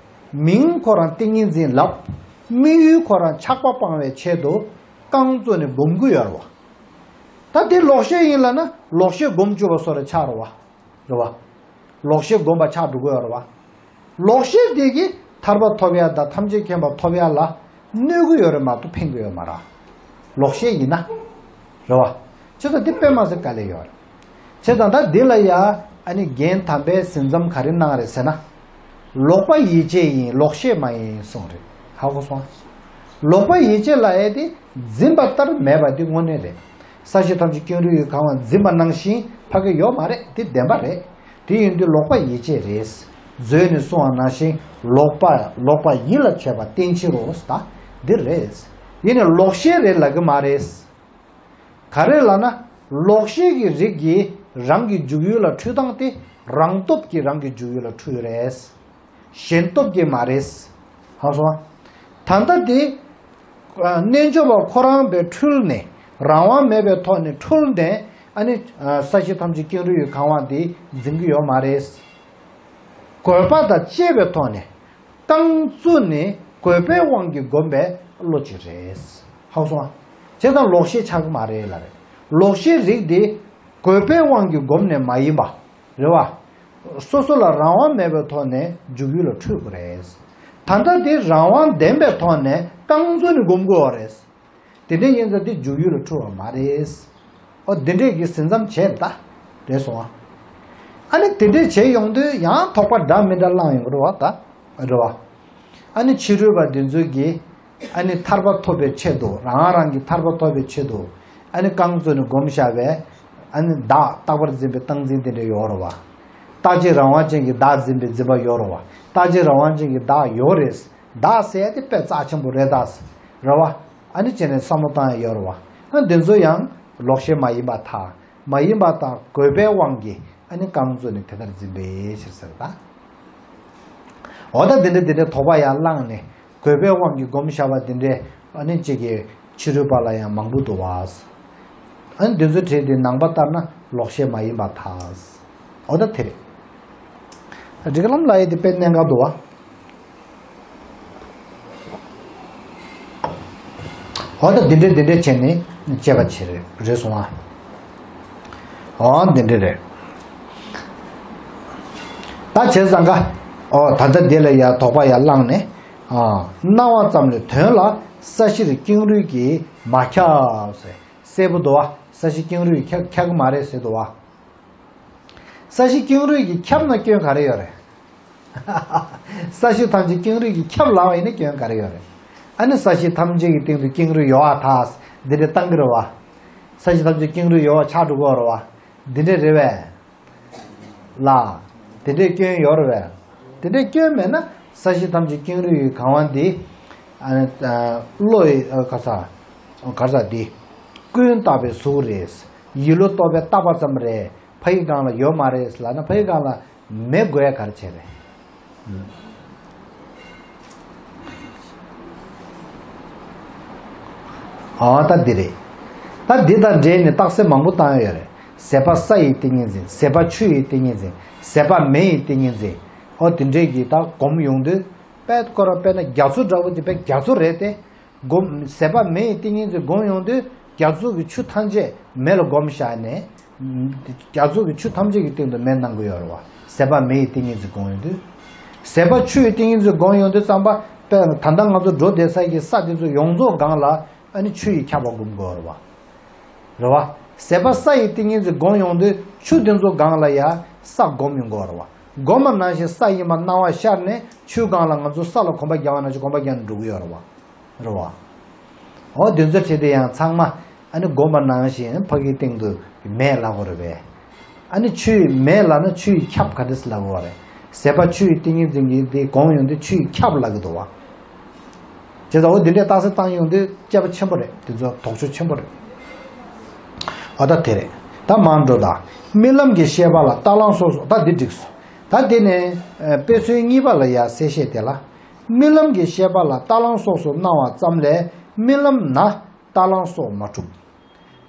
མིང་ཁོ་རང་ཏིང་ངེ་འཛིན་ལབ། དམིགས་ཡུལ་ཁོ་རང་ཆགས་པ་སྤང་བའི་ཆེད་དུ་རྐང་བཙུགས་ནས་སྒོམ་གྱི་ཡོད་རེད་བ། ད་དེ་ལོག་བཤད་ཡིན་ལབ་ན་ལོག་བཤད་སྒོམ་བཅུག་པ་བཟོ་འདྲ་ཆགས་རེད་བ། རེད་བ། ལོག་བཤད་སྒོམ་པ་ཆགས་འགྲོ་གི་ཡོད་རེད་བ། ལོག་བཤད་དེ་གིས་ཐར་པ་ཐོབ་ཡ་དང་ཐམས་ཅད་མཁྱེན་པ་ཐོབ་ཡ་ལ་གནོད་གི་ཡོད་རེད་མ་གཏོགས་ཕན་གི་ཡོད་མ་རེད། ལོག་བཤད་ཡིན་ན། རེད་བ། བྱས་ཙང་འདི་དཔེ་མ་སྲིད་དཀའ་ལས་ཡོད་རེད། བྱས་ཙང་ད་འདི་ལ་ཡ་ཨ་ནི་རྒན་དམ་པས་ཟིན་མཚམས་ག་རེ་གནང་རེད་ཟེར་ན། ལོག་པ་ཡིད་བྱེད་ཡིན་ལོག་བཤད་མ་ཡིན་གསུངས་རེད། ཧ་གོ་སོང་ཨ། ལོག་པ་ཡིད་བྱེད་ལབ་ཡ་དེ་འཛིན་པ་ལྟར་མེད་པ་འདི་དངོས་གནས་རེད། ས་གཞི་ཐམས་ཅད་ཀུན་རིག་གི་གང་བ་འཛིན་པ་ནང་བཞིན་ཕ་གི་ཡོད་མ་རེད། འདི་བདེན་པ་རེད། དེ་ཡིན་དུས་ལོག་པ་ཡིད་བྱེད་རེད། མཛོད་ནས་གསུངས་པ་ནང་བཞིན་ལོག་པ་ལོག་པ་ཡིད་ལ་བྱེད་པ་བསྟེན་ཕྱིར་རོ། ད་འདི་རེད། ཡིན་ནའི་ལོག་བཤད་རེད་ལབ་གི་མ་རེད། ག་རེ་ལབ་ན། ལོག་ཤེས་ཀྱི་རིགས་ཀྱིས་རང་གི་འཇུག་ཡུལ་ལ་འཁྲུལ་སྟངས་དེ་རང་སྟོབས་ཀྱིས་རང་གི་འཇུག་ཡུལ་ལ་འཁྲུལ་ཡོད་རེད། གཞན་སྟོབས་ཀྱིས་མ་རེད། ཧ་གོ་སོང་ཨ། ད་ལྟ་དེ་རྣལ་འབྱོར་པ་ཁོ་རང་པའི་འཁྲུལ་ནས་རང་དབང་མེད་པའི་ཐོག་ནས་འཁྲུལ་ནས་ཨ་ནི་ས་གཞི་ཐམས་ཅད་ཀུན་རིག་གི་གང་བ་འདི་འཛིན་གྱི་ཡོད་མ་རེད། དགོས་པ་དང་བཅས་པའི་ཐོག་ནས་རྐང་བཙུགས་ནས་དགོས་པའི་དབང་གིས་བསྒོམས་པའི་བློ་ཅིག་རེད། ཧ་གོ་སོང་ཨ། བྱས་ཙང་ལོག་ཤེས་ཆགས་ཀྱི་མ་རེད་ལབ་རེད། ལོག་ཤེས་རིགས་དེ་དགོས་པའི་དབང་གིས་བསྒོམས་ནས་མ་ཡིན་པ། རེད་བ། སོ་སོ་ལ་རང་དབང་མེད་པའི་ཐོག་ནས་འཇུག་ཡུལ་ལ་འཁྲུལ་དགོས་རེད། ད་ལྟ་དེ་རང་དབང་ལྡན་པའི་ཐོག་ནས་རྐང་བཙུགས་ནས་བསྒོམ་དགོས་པ་རེད། དེ་འདྲའི་ཡིན་ཙང་དེ་འཇུག་ཡུལ་ལ་འཁྲུལ་བ་མ་རེད། ཨོ་དེ་འདྲས་ཀྱི་ཟིན་མཚམས་བྱས་ད། རེད་སོང་ཨ། ཨ་ནི་དེ་འདྲས་བྱས་ཡོང་དུས་ཡང་དོགས་པ་འདྲ་མི་འདྲ་བསླངས་ཡོང་གི་རེད་བ་ད། རེད་བ། ཨ་ནི་ཕྱི་རོལ་པ་འདི་ཚོ་གིས་ཨ་ནི་ཐར་པ་ཐོབ་པའི་ཆེད་དུ་རང་རང་གི་ཐར་པ་ཐོབ་པའི་ཆེད་དུ་ཨ་ནི་རྐང་བཙུགས་ནས་བསྒོམས་བཞག་པའི་ཨ་ནི་བདག་རྟག་པར་འཛིན་པའི་རྟག་འཛིན་དེ་འདྲས་ཡོད་རེད་བ། རྟག་གཅིག་རང་དབང་ཅན་གྱི་བདག་འཛིན་པའི་འཛིན་པ་ཡོད་རེད་བ། རྟག་གཅིག་རང་དབང་ཅན་གྱི་བདག་ཡོད་རེད། བདག་ཟེར་ཡ་དེ་དཔེ་རྩ་ཆེན་པོ་རེད་ད། རེད་བ། ཨ་ནི་བྱས་ནས་བསམ་བློ་བཏང་ཡ་ཡོད་རེད་བ། ཨ་འདི་ཚོ་ཡང་ལོག་ཤེས་མ་ཡིན་པར་ཐལ། མ་ཡིན་པ་དང་དགོས་པའི་དབང་གིས་ཨ་ནི་རྐང་བཙུགས་ནས་དེ་ལྟར་འཛིན་པའི་ཕྱིར་ཟེར་ད། འོ་ད་འདི་འདྲ་འདི་འདྲ་དོགས་པ་ཡར་བསླངས་ནས་དགོས་པའི་དབང་གིས་བསྒོམས་བཞག་པ་འདི་འདྲའི་ཨ་ནི་གཅིག་གི་ཕྱི་རོལ་པ་ལ་ཡང་མང་པོ་འདུག་བ། ཨ་ནི་འདི་ཚོ་བྲིས་ཏེ་ནང་པ་ལྟར་ན་ལོག་ཤེས་མ་ཡིན་པར་ཐལ། འོ་ད་དེ་རེད། སྒྲིག་ལམ་ལ་ཡི་དེ་དཔེ་གནད་འགག་འདུག་བ། འོ་ད་འདི་འདྲས་འདི་འདྲས་བྱས་ནས་དཔྱད་པ་བྱེད་རེད་རེད་སོང་ཨ། འོ་འདི་འདྲས་རེད། ད་བྱས་ཙང་ཀ། འོ་ད་ལྟ་འདི་ལ་ཡ་དོགས་པ་ཡར་བསླངས་ནས། ཨ། སྣང་བ་ཙམ་ལས་དོན་ལ་ས་གཞིར་ཀེང་རུས་ཀྱིས་མ་ཁྱབ་ཟེར། གསལ་པོ་འདུག་བ། ས་གཞི་ཀེང་རུས་ཁྱབ་ཁྱབ་ཀྱི་མ་རེད་ཟེར་འདུག་བ། ས་གཞི་ཀེང་རུས་ཀྱིས་ཁྱབ་ན་སྐྱོན་ག་རེ་ཡོད་རེད། ས་གཞི་ཐམས་ཅད་ཀེང་རུས་ཀྱིས་ཁྱབ་ལབ་པ་ཡིན་ན་སྐྱོན་ག་རེ་ཡོད་རེད། ཨ་ནི་ས་གཞི་ཐམས་ཅད་ཀྱི་སྟེང་དུ་ཀེང་རུས་ཡོད་པར་ཐལ། འདི་འདྲ་བཏང་གི་རེད་བ། ས་གཞི་ཐམས་ཅད་ཀེང་རུས་ཡོད་པ་ཆགས་འགྲོ་གི་རེད་བ། འདི་འདྲ་རེད་བས། ལ། དེ་འདྲའི་སྐྱོན་ཡོད་རེད་བས། དེ་འདྲའི་སྐྱོན་མེད་ན་ས་གཞི་ཐམས་ཅད་ཀེང་རུས་ཀྱིས་གང་བ་འདི། ཨ་ནི། བློ་ཡི་ག་ས། ག་ས་འདི། ཀུན་བཏགས་པའི་གཟུགས་རེད། ཡིད་བློ་རྟོག་པས་བཏགས་པ་ཙམ་རེད། ཕ་ཡི་སྒང་ལ་ཡོད་མ་རེད་ལབ་ན་ཕ་ཡི་སྒང་ལ་མེད་དགོས་ཡ་ག་རེ་བྱས་རེད། ཨ་ད་འདི་རེད། ད་འདི་དང་འབྲེལ་ནས་རྟགས་གསལ་མང་པོ་བཏང་ཡོད་རེད། ཟད་པ་ས་ཡི་ཏིང་ངེ་འཛིན། ཟད་པ་ཆུ་ཡི་ཏིང་ངེ་འཛིན། ཟད་པ་མེ་ཡི་ཏིང་ངེ་འཛིན། ཨོ་དེ་འདྲས་ཀྱི་ད་སྒོམ་ཡོང་དུས་དཔེ་ཁོ་རང་དཔེར་ན་རྒྱ་མཚོ་འདྲ་བོ་དེ་དཔེ་རྒྱ་མཚོ་རེད་དེ། སྒོམ་ཟད་པ་མེ་ཡི་ཏིང་ངེ་འཛིན་སྒོམ་ཡོང་དུས་རྒྱ་མཚོ་གི་ཆུ་ཐམས་ཅད་མེ་ལ་སྒོམ་བཞག་ནས། རྒྱ་མཚོ་གི་ཆུ་ཐམས་ཅད་ཀྱི་སྟེང་དུ་མེ་སྣང་གི་ཡོད་རེད་བ། ཟད་པ་མེ་ཡི་ཏིང་ངེ་འཛིན་སྒོམ་ཡོང་དུས། ཟད་པ་ཆུ་ཡི་ཏིང་ངེ་འཛིན་སྒོམ་ཡོང་དུས་ཙམ་པ་དཔེར་ན་ད་ལྟ་ང་ཚོ་འགྲོ་བསྡད་ས་ཀྱི་ས་དེ་ཚོ་ཡོངས་རྫོགས་སྒང་ལ་ཨ་ནི་ཆུ་ཡིས་ཁྱབ་པ་སྒོམ་དགོས་རེད་བ། རེད་བ། ཟད་པ་ས་ཡི་ཏིང་ངེ་འཛིན་སྒོམ་ཡོང་དུས་ཆུ་དེ་ཚོ་སྒང་ལ་ཡ་ས་སྒོམ་ཡོང་དགོས་རེད་བ། སྒོམ་པ་ནང་བཞིན་ས་ཡིན་པ་སྣང་བ་ཤར་ནས་ཆུའི་སྒང་ལ་ང་ཚོ་ས་ལ་གོམ་པ་རྒྱག་པ་ནང་བཞིན་གོམ་པ་རྒྱག་ནས་འགྲོ་གི་ཡོད་རེད་བ། རེད་བ། འོ་དེ་ཚོ་བྲིས་ཏེ་ཡང་ཚང་མ། ཨ་ནི་བསྒོམས་པ་ནང་བཞིན་ཕ་གིའི་སྟེང་དུ་མེད་ལབ་དགོས་རེད་པས། ཨ་ནི་ཆུ་ཡི་མེ་ལབ་ན་ཆུ་ཡི་ཁྱབ་ག་འདྲས་ལབ་དགོས་རེད། ཟད་པ་ཆུ་ཡི་ཏིང་ངེ་འཛིན་གྱི་དེ་སྒོམ་ཡོང་དུས་ཆུ་ཡི་ཁྱབ་ལབ་ཀྱི་འདུག་བ། བྱས་ཙང་འོ་འདི་འདྲའི་རྟགས་གསལ་བཏང་ཡོང་དུས་དཔྱད་པ་ཆེན་པོ་རེད། དེ་ཚོ་དོགས་གཅོད་ཆེན་པོ་རེད། འོ་ད་དེ་རེད། ད་མར་འགྲོ་ད། རྨི་ལམ་གྱི་ཤེས་པ་ལ་རྟ་གླང་སོགས་སུ། ད་འདི་འགྲིག་སོང་། ད་དེ་ནས་ཨ་དཔེ་མཚོན་གཉིས་པ་ལ་ཡ་གསལ་བཤད་དེ་ལ། རྨི་ལམ་གྱི་ཤེས་པ་ལ་རྟ་གླང་སོགས་སུ་སྣང་བ་ཙམ་ལས་རྨི་ལམ་ན་རྟ་གླང་སོགས་མ་གྲུབ།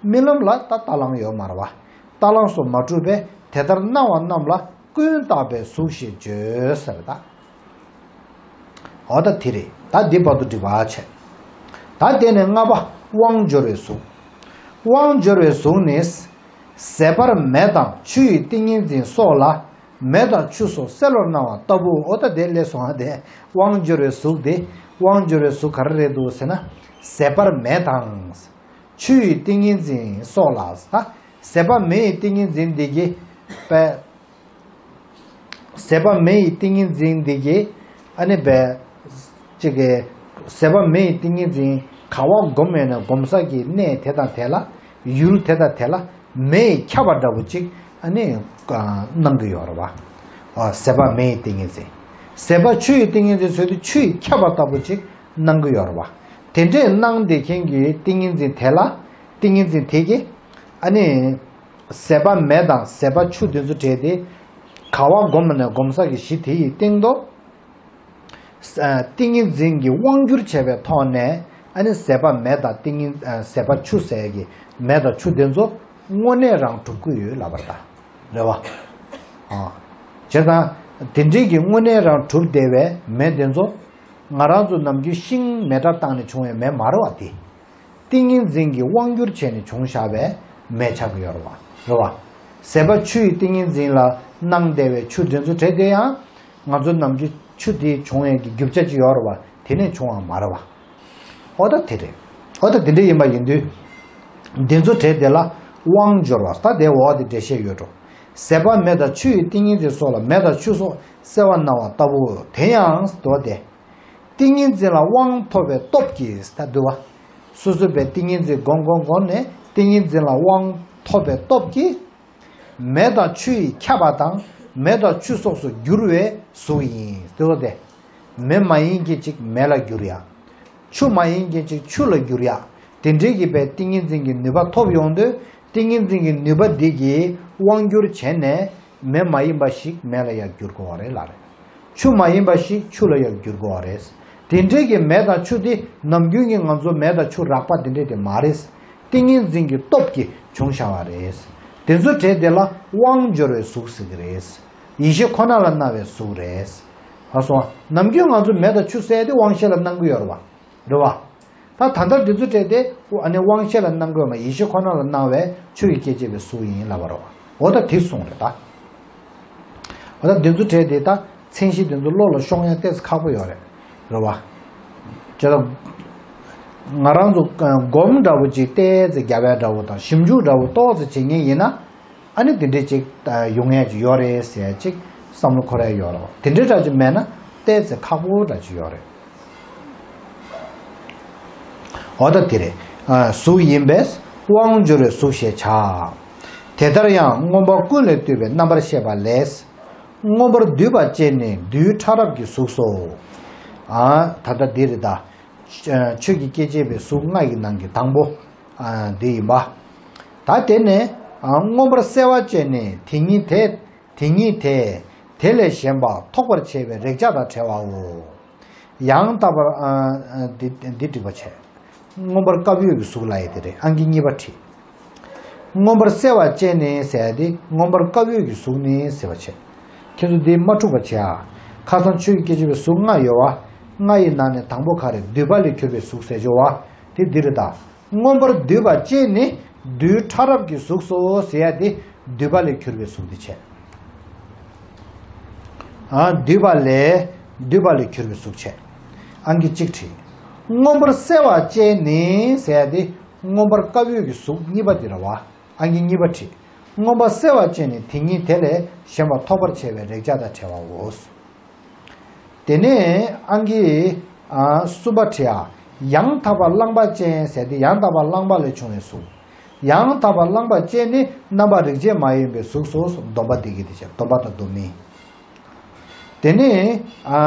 རྨི་ལམ་ལ་ད་རྟ་གླང་ཡོད་མ་རེད་བ། རྟ་གླང་སོགས་མ་གྲུབ་པས་དེ་ལྟར་སྣང་བ་རྣམས་ལ་ཀུན་བཏགས་པའི་གཟུགས་ཞེས་བརྗོད་ཟེར་ད། འོ་ད་དེ་རེད། ད་འདི་བར་དུ་འགྲིག་པ་བྱས། ད་དེ་ནས་ལྔ་པ་དབང་འབྱོར་བའི་གཟུགས། དབང་འབྱོར་བའི་གཟུགས་ནི། ཟད་པར་མེ་དང་ཆུ་ཡི་ཏིང་ངེ་འཛིན་སོགས་ལ་མེ་དང་ཆུ་སོགས་གསལ་བར་སྣང་བ་ལྟ་བུ། འོ་ད་དེ་སླེབས་སོང་ང་། དེ་དབང་འབྱོར་བའི་གཟུགས་དེ། དབང་འབྱོར་བའི་གཟུགས་ག་རེ་རེད་འདུག་ཟེར་ན། ཟད་པར་མེ་དང་། ཆུ་ཡི་ཏིང་ངེ་འཛིན་སོགས་ལ། ཟད་པ་མེ་ཡི་ཏིང་ངེ་འཛིན་འདི་གིས་པས། ཟད་པ་མེ་ཡི་ཏིང་ངེ་འཛིན་འདི་གིས་ཨ་ནི་པས། ཅིག་གི་ཟད་པ་མེ་ཡི་ཏིང་ངེ་འཛིན་ག་བ་སྒོམ་ཡོད་ན་སྒོམ་ས་གི་གནས་དེ་དང་དེ་ལ། ཡུལ་དེ་དང་དེ་ལ་མེ་ཡིས་ཁྱབ་པ་འདྲ་བོ་ཅིག་ཨ་ནི་སྣང་གི་ཡོད་རེད་བ། ཟད་པ་མེ་ཡི་ཏིང་ངེ་འཛིན། ཟད་པ་ཆུ་ཡི་ཏིང་ངེ་འཛིན་ཟེར་དུས་ཆུ་ཡིས་ཁྱབ་པ་ལྟ་བུ་ཅིག་སྣང་གི་ཡོད་རེད་བ། དེ་འདྲས་སྣང་བསྡད་མཁན་གྱི་ཏིང་ངེ་འཛིན་དེ་ལ། ཏིང་ངེ་འཛིན་དེ་གིས་ཨ་ནི། ཟད་པ་མེ་དང་ཟད་པ་ཆུ་དེ་ཚོ་བྲལ་ཏེ། ག་བ་སྒོམ་ནས་སྒོམ་ས་གི་གཞི་དེ་ཡི་སྟེང་དུ། ཏིང་ངེ་འཛིན་གྱི་དབང་བསྒྱུར་བྱས་པའི་ཐོག་ནས་ཨ་ནི་ཟད་པ་མེ་དང་ཏིང་ངེ་ཟད་པ་ཆུ་ཟེར་གྱི་མེ་དང་ཆུ་དེ་ཚོ་དངོས་གནས་རང་གྲུབ་ཀྱི་ཡོད་ལབ་པ་རེད་ད། རེད་བ། བྱས་ཙང་དེ་འདྲའི་གི་དངོས་གནས་རང་གྲུབ་བསྡད་པའི་མེ་དེ་ཚོ་ང་རང་ཚོ་ནམ་རྒྱུན་ཤིང་མེ་སྲེག་བཏང་ནས་བྱུང་བའི་མེ་མ་རེད་བ་དེ། ཏིང་ངེ་འཛིན་གྱི་དབང་བསྒྱུར་བྱས་ནས་བྱུང་བཞག་པའི་མེ་ཆགས་ཀྱི་ཡོད་རེད་བ། རེད་བ། ཟད་པ་ཆུ་ཡི་ཏིང་ངེ་འཛིན་ལ་སྣང་བསྡད་པའི་ཆུ་དེ་ཚོ་བྲལ་ཏེ་ཡང་། ང་ཚོ་ནམ་རྒྱུན་ཆུ་དེ་བྱུང་ཡས་ཀྱི་རྒྱུ་ཆ་ཅིག་ཡོད་རེད་བ། དེ་ནས་བྱུང་བ་མ་རེད་བ། འོ་ད་དེ་རེད། འོ་ད་དེ་འདྲ་ཡིན་པ་ཡིན་དུས། འདི་ཚོ་བྲལ་དེ་ལ་དབང་འབྱོར་བ། ད་དེ་འོག་དེ་འགྲེལ་བཤད་ཡོད་འགྲོ། ཟད་པ་མེ་དང་ཆུ་ཡི་ཏིང་ངེ་འཛིན་སོགས་ལ་མེ་དང་ཆུ་སོགས་གསལ་བར་སྣང་བ་ལྟ་བུ། དེ་ཡང་དོ་དེ། ཏིང་ངེ་འཛིན་ལ་དབང་ཐོབ་པའི་སྟོབས་ཀྱིས། ད་འདུལ་བ། སོ་སོ་པའི་ཏིང་ངེ་འཛིན་སྒོམ་སྒོམ་སྒོམ་ནས་ཏིང་ངེ་འཛིན་ལ་དབང་ཐོབ་པའི་སྟོབས་ཀྱིས། མེ་དང་ཆུ་ཡིས་ཁྱབ་པ་དང་མེ་དང་ཆུ་སོགས་སུ་འགྱུར་བའི་གཟུགས་ཡིན། འདུལ་བ་སྟེ། མེ་མ་ཡིན་མཁན་ཅིག་མེ་ལ་འགྱུར་ཡ། ཆུ་མ་ཡིན་མཁན་ཅིག་ཆུ་ལ་འགྱུར་ཡ། དེ་འདྲའི་གི་པའི་ཏིང་ངེ་འཛིན་གྱི་ནུས་པ་ཐོབ་ཡོང་དུས་ཏིང་ངེ་འཛིན་གྱི་ནུས་པ་འདི་གིས་དབང་བསྒྱུར་བྱས་ནས། མེ་མ་ཡིན་པ་ཞིག་མེ་ལ་ཡང་འགྱུར་དགོས་པ་རེད་ལབ་རེད། ཆུ་མ་ཡིན་པ་ཞིག་ཆུ་ལ་ཡང་འགྱུར་དགོས་པ་རེད། དེ་འདྲའི་གི་མེ་དང་ཆུ་དེ་ནམ་རྒྱུན་གྱི་ང་ཚོ་མེ་དང་ཆུ་རགས་པ་དེ་འདྲས་དེ་མ་རེད། ཏིང་ངེ་འཛིན་གྱི་སྟོབས་ཀྱིས་བྱུང་བཞག་པ་རེད། དེ་ཚོ་བྲལ་དེ་ལ་དབང་འབྱོར་བའི་གཟུགས་ཟེར་གི་རེད། ཡེ་ཤེས་ཁོ་ན་ལ་སྣང་བའི་གཟུགས་རེད། ཨ་སོང་། ནམ་རྒྱུན་ང་ཚོ་མེ་དང་ཆུ་ཟེར་དེ་དབང་ཤེས་ལ་སྣང་གི་ཡོད་རེད་བ། རེད་བ། ད་ད་ལྟ་འདི་ཚོ་སྤྲད་དེ་ཨ་ནི་དབང་ཤེས་ལ་སྣང་དགོས་མ། ཡེ་ཤེས་ཁོ་ན་ལ་སྣང་བའི་ཆོས་ཀྱི་སྐྱེ་མཆེད་པའི་གཟུགས་ཡིན་ལབ་པ་རེད་བ། འོ་ད་དེ་གསུངས་རེད་ད། འོ་ད་འདི་ཚོ་སྤྲད་དེ་ད་མཚན་གཞི་འདི་ཚོ་བློ་ལ་ཤོང་ཡ་ཏོག་ཙམ་ཁག་པོ་ཡོད་རེད། རེད་བ། ཅེས་ད། ང་རང་ཚོ་སྒོམ་འདྲ་བོ་ཅིག་ཏོག་ཙམ་རྒྱབ་ཡ་འདྲ་བོ་དང་ཞིབ་འཇུག་འདྲ་བོ་ཏོག་ཙམ་བྱེད་མཁན་ཡིན་ན། ཨ་ནི་དེ་འདྲས་ཅིག་ཡོང་ཡས་ཅིག་ཡོད་རེད་ཟེར་ཡས་ཅིག་བསམ་བློ་འཁོར་ཡས་ཡོད་རེད། དེ་འདྲས་འདྲ་ཅིག་མེད་ན་ཏོག་ཙམ་ཁག་པོ་འདྲ་ཅིག་ཡོད་རེད། འོ་ད་དེ་རེད། གཟུགས་ཡིན་པས་དབང་འབྱོར་བའི་གཟུགས་ཞེས་བྱ། དེ་ལྟར་ཡང་མངོན་པ་ཀུན་ལས་བཏུས་པའི་རྣམ་པར་ཤེས་པ་ལས། མངོན་པར་བསྡུས་པ་ཅན་ནི་རྡུལ་ཕྲ་རབ་ཀྱི་གཟུགས་སོ། ད་ལྟ་འདི་རེད་ད། ཆོས་ཀྱི་སྐྱེ་མཆེད་པའི་གཟུགས་ལྔ་ཡི་ནང་གི་དང་པོ། འདི་ཡིན་པ། ད་དེ་ནས་མངོན་པར་གསལ་བ་ཅན་ནི་དེ་ཉིད་དེ། དེ་ཉིད་དེ། དེ་ལས་གཞན་པ་ཐོགས་པར་བྱེད་པའི་རེག་བྱ་དང་བྲལ་བའོ། ཡང་དག་པར། འདི་འདི་འགྲིག་པ་བྱས། མངོན་པར་སྐབས་ཡོད་ཀྱི་གཟུགས་ལ་ཡི་དེ་རེད། ཨང་ཀི་གཉིས་པ་བྲིས། མངོན་པར་གསལ་བ་ཅན་ནི་ཟེར་ཡ་དེ་མངོན་པར་སྐབས་ཡོད་ཀྱི་གཟུགས་ནི་ཟེར་བ་བྱས། ཁྱེད་ཚོ་འདི་མ་འཁྲུག་པ་བྱས་ཨ། ཁ་སང་ཆོས་ཀྱི་སྐྱེ་མཆེད་པའི་གཟུགས་ལྔ་ཡོད་བ། ལྔ་ཡི་ནང་ནས་དང་པོ་ག་རེ། བསྡུས་པ་ལས་གྱུར་པའི་གཟུགས་ཟེར་ཆོག་བ། དེ་འདི་རེད་ད། མངོན་པར་བསྡུས་པ་ཅན་ནི་རྡུལ་ཕྲ་རབ་ཀྱི་གཟུགས་སོ་ཟེར་ཡ་དེ་བསྡུས་པ་ལས་གྱུར་པའི་གཟུགས་དེ་བྱས། ཨ། བསྡུས་པ་ལས། བསྡུས་པ་ལས་གྱུར་པའི་གཟུགས་བྱས། ཨང་ཀི་གཅིག་བྲིས། མངོན་པར་གསལ་བ་ཅན་ནི་ཟེར་ཡ་དེ་མངོན་པར་སྐབས་ཡོད་ཀྱི་གཟུགས་གཉིས་པ་དེ་རེད་བ། ཨང་ཀི་གཉིས་པ་བྲིས། མངོན་པར་གསལ་བ་ཅན་ནི་དེ་ཉིད་དེ་ལས་གཞན་པ་ཐོགས་པར་བྱེད་པའི་རེག་བྱ་དང་བྲལ་བའོ། དེ་ནས་ཨང་ཀི། ཨ། གསུམ་པ་བྲིས་ཨ། ཡང་དག་པར་བླངས་པ་ཅན་ཟེར་དེ་ཡང་དག་པར་བླངས་པ་ལས་བྱུང་བའི་གཟུགས། ཡང་དག་པར་བླངས་པ་ཅན་ནི་རྣམ་པ་རིགས་ཅན་མ་ཡིན་པའི་གཟུགས་སོ། སྡོམ་པ་འདི་གི་དེ་བྱས་སྡོམ་པ་དང་སྡོམ་མིན། དེ་ནས་ཨ་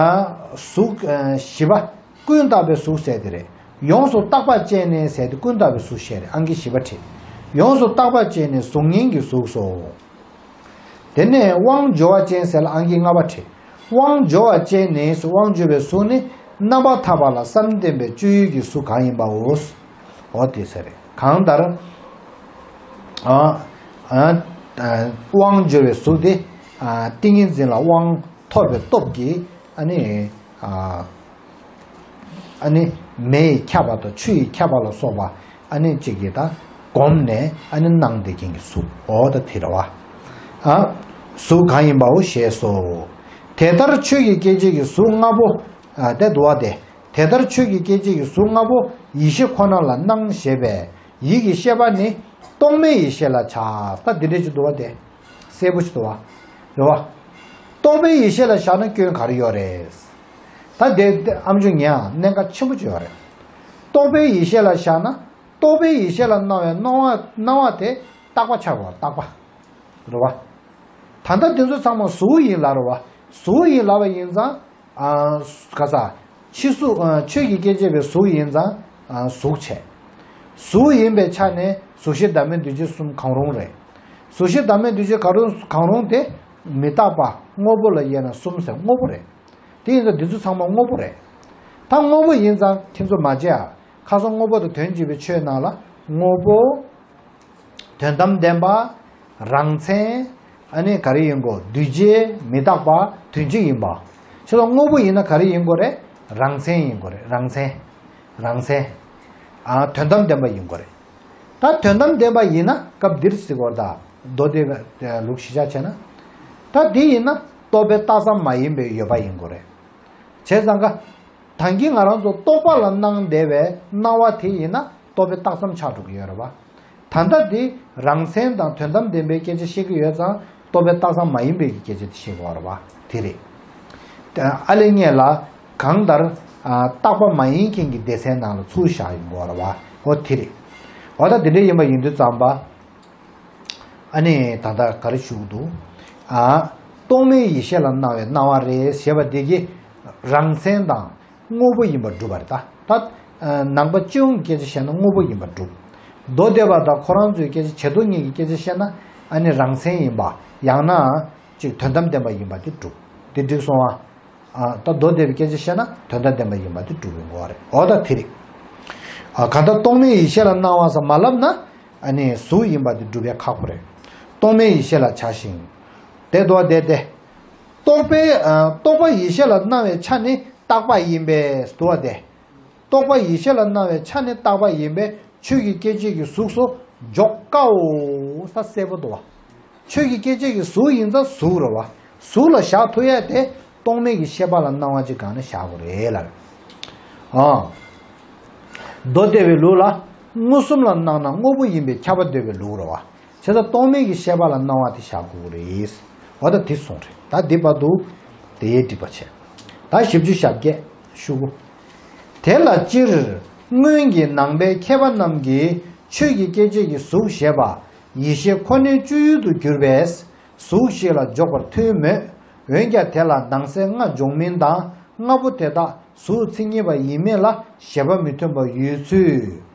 གཟུགས་ཨ་བཞི་པ་ཀུན་བརྟགས་པའི་གཟུགས་ཟེར་དེ་རེད། ཡོངས་སུ་བརྟགས་པ་ཅན་ནི་ཟེར་དེ་ཀུན་བརྟགས་པའི་གཟུགས་བཤད་རེད། ཨང་ཀི་བཞི་པ་བྲིས། ཡོངས་སུ་བརྟགས་པ་ཅན་ནི་གཟུགས་བརྙན་གྱི་གཟུགས་སོ། དེ་ནས་དབང་འབྱོར་བ་ཅན་ཟེར་ལ་ཨང་ཀི་ལྔ་པ་བྲིས། དབང་འབྱོར་བ་ཅན་ནི་དབང་འབྱོར་བའི་གཟུགས་ནི་རྣམ་པར་ཐར་པ་ལ་བསམ་གཏན་པའི་སྤྱོད་ཡུལ་གྱི་གཟུགས་གང་ཡིན་པའོ། འོ་དེ་ཟེར་རེད། གང་ལྟར། ཨ་ཨ་ཨ་དབང་འབྱོར་བའི་གཟུགས་དེ་ཨ་ཏིང་ངེ་འཛིན་ལ་དབང་ཐོབ་པའི་སྟོབས་ཀྱིས་ཨ་ནི་ཨ་ཨ་ནི་མེ་ཡིས་ཁྱབ་པ་དང་ཆུ་ཡིས་ཁྱབ་པ་ལ་སོགས་པ་ཨ་ནི་གཅིག་གིས་ད་བསྒོམས་ནས་ཨ་ནི་སྣང་བསྡད་མཁན་གྱི་གཟུགས་འོ་ད་དེ་རེད་བ། ཨ་གཟུགས་གང་ཡིན་པའོ་ཞེས་སོ། དེ་ལྟར་ཆོས་ཀྱི་སྐྱེ་མཆེད་ཀྱི་གཟུགས་ལྔ་པོ་ཨ་དེ་འདུ་བ་སྟེ། དེ་ལྟར་ཆོས་ཀྱི་སྐྱེ་མཆེད་ཀྱི་གཟུགས་ལྔ་པོ་ཡིད་ཤེས་ཁོ་ན་ལ་སྣང་ཞེས་པས་ཡིད་ཀྱི་ཤེས་པ་ནི་རྟོག་མེད་ཡེ་ཤེས་ལ་བྱ། ད་འདི་འདྲས་ཅིག་འདུག་བ་དེ། གསལ་པོ་ཞིག་འདུག་བ། རེད་བ། རྟོག་པའི་ཡེ་ཤེས་ལ་བཞག་ན་སྐྱོན་ག་རེ་ཡོད་རེད། ད་དེ་དེ་ཨམ་ཅོག་ཉན་ཨ་གནད་འགག་ཆེན་པོ་ཅིག་ཡོད་རེད། རྟོག་པའི་ཡེ་ཤེས་ལ་བཞག་ན་རྟོག་པའི་ཡེ་ཤེས་ལ་སྣང་བའི་སྣང་བ་སྣང་བ་དེ་རྟག་པ་ཆགས་པ་རྟག་པ། རེད་བ། ད་ལྟ་དེ་ཚོ་ཚང་མ་གཟུགས་ཡིན་ལབ་རེད་བ། གཟུགས་ཡིན་ལབ་པ་ཡིན་ཙང་། ཨ་ག་ས། ཕྱི་གཟུགས་ཨ་ཆོས་ཀྱི་སྐྱེ་མཆེད་པའི་གཟུགས་ཡིན་ཙང་ཨ་གཟུགས་བྱས། གཟུགས་ཡིན་པའི་ཆ་ནས་གཟུགས་ཤེས་བདག་མེད་འདུས་བྱས་གསུམ་གང་རུང་རེད། གཟུགས་ཤེས་བདག་མེད་འདུས་བྱས་གང་རུང་གང་རུང་དེ་མི་རྟག་པ་དངོས་པོ་ལ་དབྱེ་ན་གསུམ་ཟེར་དངོས་པོ་རེད། དེ་ཡིན་ཙང་འདི་ཚོ་ཚང་མ་དངོས་པོ་རེད། ད་དངོས་པོ་ཡིན་ཙང་ཁྱེད་ཚོ་མ་བརྗེད་ཨ། ཁ་སང་དངོས་པོ་དང་དོན་གཅིག་པའི་ཆོས་ནང་ལ་དངོས་པོ། དོན་དམ་བདེན་པ། རང་མཚན། ཨ་ནི་ག་རེ་ཡིན་དགོས་འདུས་བྱས་མི་རྟག་པ་དོན་གཅིག་ཡིན་པ། ཁྱེད་ཚོ་དངོས་པོ་ཡིན་ན་ག་རེ་ཡིན་དགོས་རེད། རང་མཚན་ཡིན་དགོས་རེད། རང་མཚན། རང་མཚན། ཨ་དོན་དམ་བདེན་པ་ཡིན་དགོས་རེད། ད་དོན་དམ་བདེན་པ་ཡིན་ན་སྐབས་འདིར་ཟེར་དགོས་རེད་ད། མདོ་སྡེ་པའི་ལུགས་གཞི་བཞག་བྱས་ན། ད་འདི་ཡིན་ན་རྟོག་པའི་རྟགས་ཙམ་མ་ཡིན་པའི་ཡོད་པ་ཡིན་དགོས་རེད། བྱས་ཙང་ཀ། ད་གིན་ང་རང་ཚོ་རྟོག་པ་ལ་སྣང་བསྡད་པའི་སྣང་བ་དེ་ཡིན་ན་རྟོག་པའི་རྟགས་ཙམ་ཆགས་འགྲོ་གི་ཡོད་རེད་བ། ད་ལྟ་འདི་རང་མཚན་དང་དོན་དམ་བདེན་པའི་སྐད་ཆ་བཤད་ཀྱི་ཡོད་ཙང་རྟོག་པའི་རྟགས་ཙམ་མ་ཡིན་པའི་སྐད་ཆ་དེ་བཤད་དགོས་རེད་བ། དེ་རེད། ཨ་ལས་ངེས་ལ་གང་ལྟར་ཨ་རྟག་པ་མ་ཡིན་མཁན་གྱི་སྡེ་ཚན་ནང་ལ་ཚུར་བཞག་ཡོང་དགོས་རེད་བ། འོ་དེ་རེད། འོ་ད་དེ་འདྲ་ཡིན་པ་ཡིན་དུས་ཙམ་པ། ཨ་ནི་ད་ལྟ་ག་རེ་ཞུ་གི་འདུག་ཨ། རྟོག་མེད་ཡེ་ཤེས་ལ་སྣང་བའི་སྣང་བ་རེད་ཞེས་པ་འདི་གི་རང་མཚན་དང་དངོས་པོ་ཡིན་པར་སྒྲུབ་པ་རེད་ད། ད་ནང་པ་སྤྱི་ཡོངས་ཀྱི་སྐད་ཆ་བཤད་ན་དངོས་པོ་ཡིན་པར་སྒྲུབ། མདོ་སྡེ་པ་དང་ཁོ་རང་ཚོའི་སྐད་ཆ་བྱེ་བྲག་གཉིས་ཀྱི་སྐད་ཆ་བཤད་ན་ཨ་ནི་རང་མཚན་ཡིན་པ་ཡང་ན་ཅིག་དོན་དམ་བདེན་པ་ཡིན་པ་དེ་སྒྲུབ། དེ་འགྲིག་སོང་ཨ། ཨ་ད་མདོ་སྡེ་པའི་སྐད་ཆ་བཤད་ན་དོན་དམ་བདེན་པ་ཡིན་པ་དེ་སྒྲུབ་པའི་ངོ་བོ་རེད། འོ་ད་དེ་རེད། ཨ་གང་ལྟར་རྟོག་མེད་ཡེ་ཤེས་ལ་སྣང་བ་ཟེར་མ་ལབ་ན་ཨ་ནི་གཟུགས་ཡིན་པ་དེ་སྒྲུབ་པའི་ཁག་པོ་རེད། རྟོག་མེད་ཡེ་ཤེས་ལ་བྱ་ཞིང་། དེ་འདུག་བ་དེ་སྟེ། རྟོག་པའི་ཨ་རྟོག་པ་ཡེ་ཤེས་ལ་སྣང་བའི་ཆ་ནི་རྟག་པ་ཡིན་པས་འདུག་བ་དེ། རྟོག་པ་ཡེ་ཤེས་ལ་སྣང་བའི་ཆ་ནི་རྟག་པ་ཡིན་པས་ཆོས་ཀྱི་སྐྱེ་མཆེད་ཀྱི་གཟུགས་སུ་འཇོག་དཀའོ། ས་གསལ་པོ་འདུག་བ། ཆོས་ཀྱི་སྐྱེ་མཆེད་ཀྱི་གཟུགས་ཡིན་ཙང་གཟུགས་རེད་བ། གཟུགས་ལ་བཞག་ཐུབ་ཡ་དེ་རྟོག་མེད་ཀྱི་ཤེས་པ་ལ་སྣང་བ་ཅིག་གང་ན་བཞག་དགོས་རེད་ལ། ཨ། མདོ་སྡེ་པའི་ལུགས་ལ་མངོན་སུམ་ལ་སྣང་ན་དངོས་པོ་ཡིན་པས་ཁྱབ་པ་འདོད་པའི་ལུགས་རེད་བ། བྱས་ཙང་རྟོག་མེད་ཀྱི་ཤེས་པ་ལ་སྣང་བ་དེ་བཞག་དགོས་ཀྱི་རེད། འོ་ད་དེ་གསུངས་རེད། ད་འདི་བར་དུ་དེ་ཡས་འགྲིག་པ་བྱས། ད་བཞི་བཅུ་ཞེ་བརྒྱད་ཤུ་གུ། དེ་ལ་སྤྱིར་སྔོན་གྱི་ནང་པའི་མཁས་པ་རྣམས་ཀྱིས་ཆོས་ཀྱི་སྐྱེ་མཆེད་ཀྱི་གཟུགས་ཞེས་པ་ཡིད་ཤེས་ཁོ་ནའི་སྤྱོད་ཡུལ་དུ་གྱུར་པས་གཟུགས་ཞེས་ལ་འཇོག་པར་ཐུན་མོད། འོན་ཀྱང་དེ་ལ་ནང་གསེས་ལྔ་འཇོག་མིན་དང་ལྔ་པོ་དེ་དག་གཟུགས་མཚན་ཉིད་པ་ཡིན་མིན་ལ་བཞེད་པ་མི་མཐུན་པ་ཡོད་ཚུལ།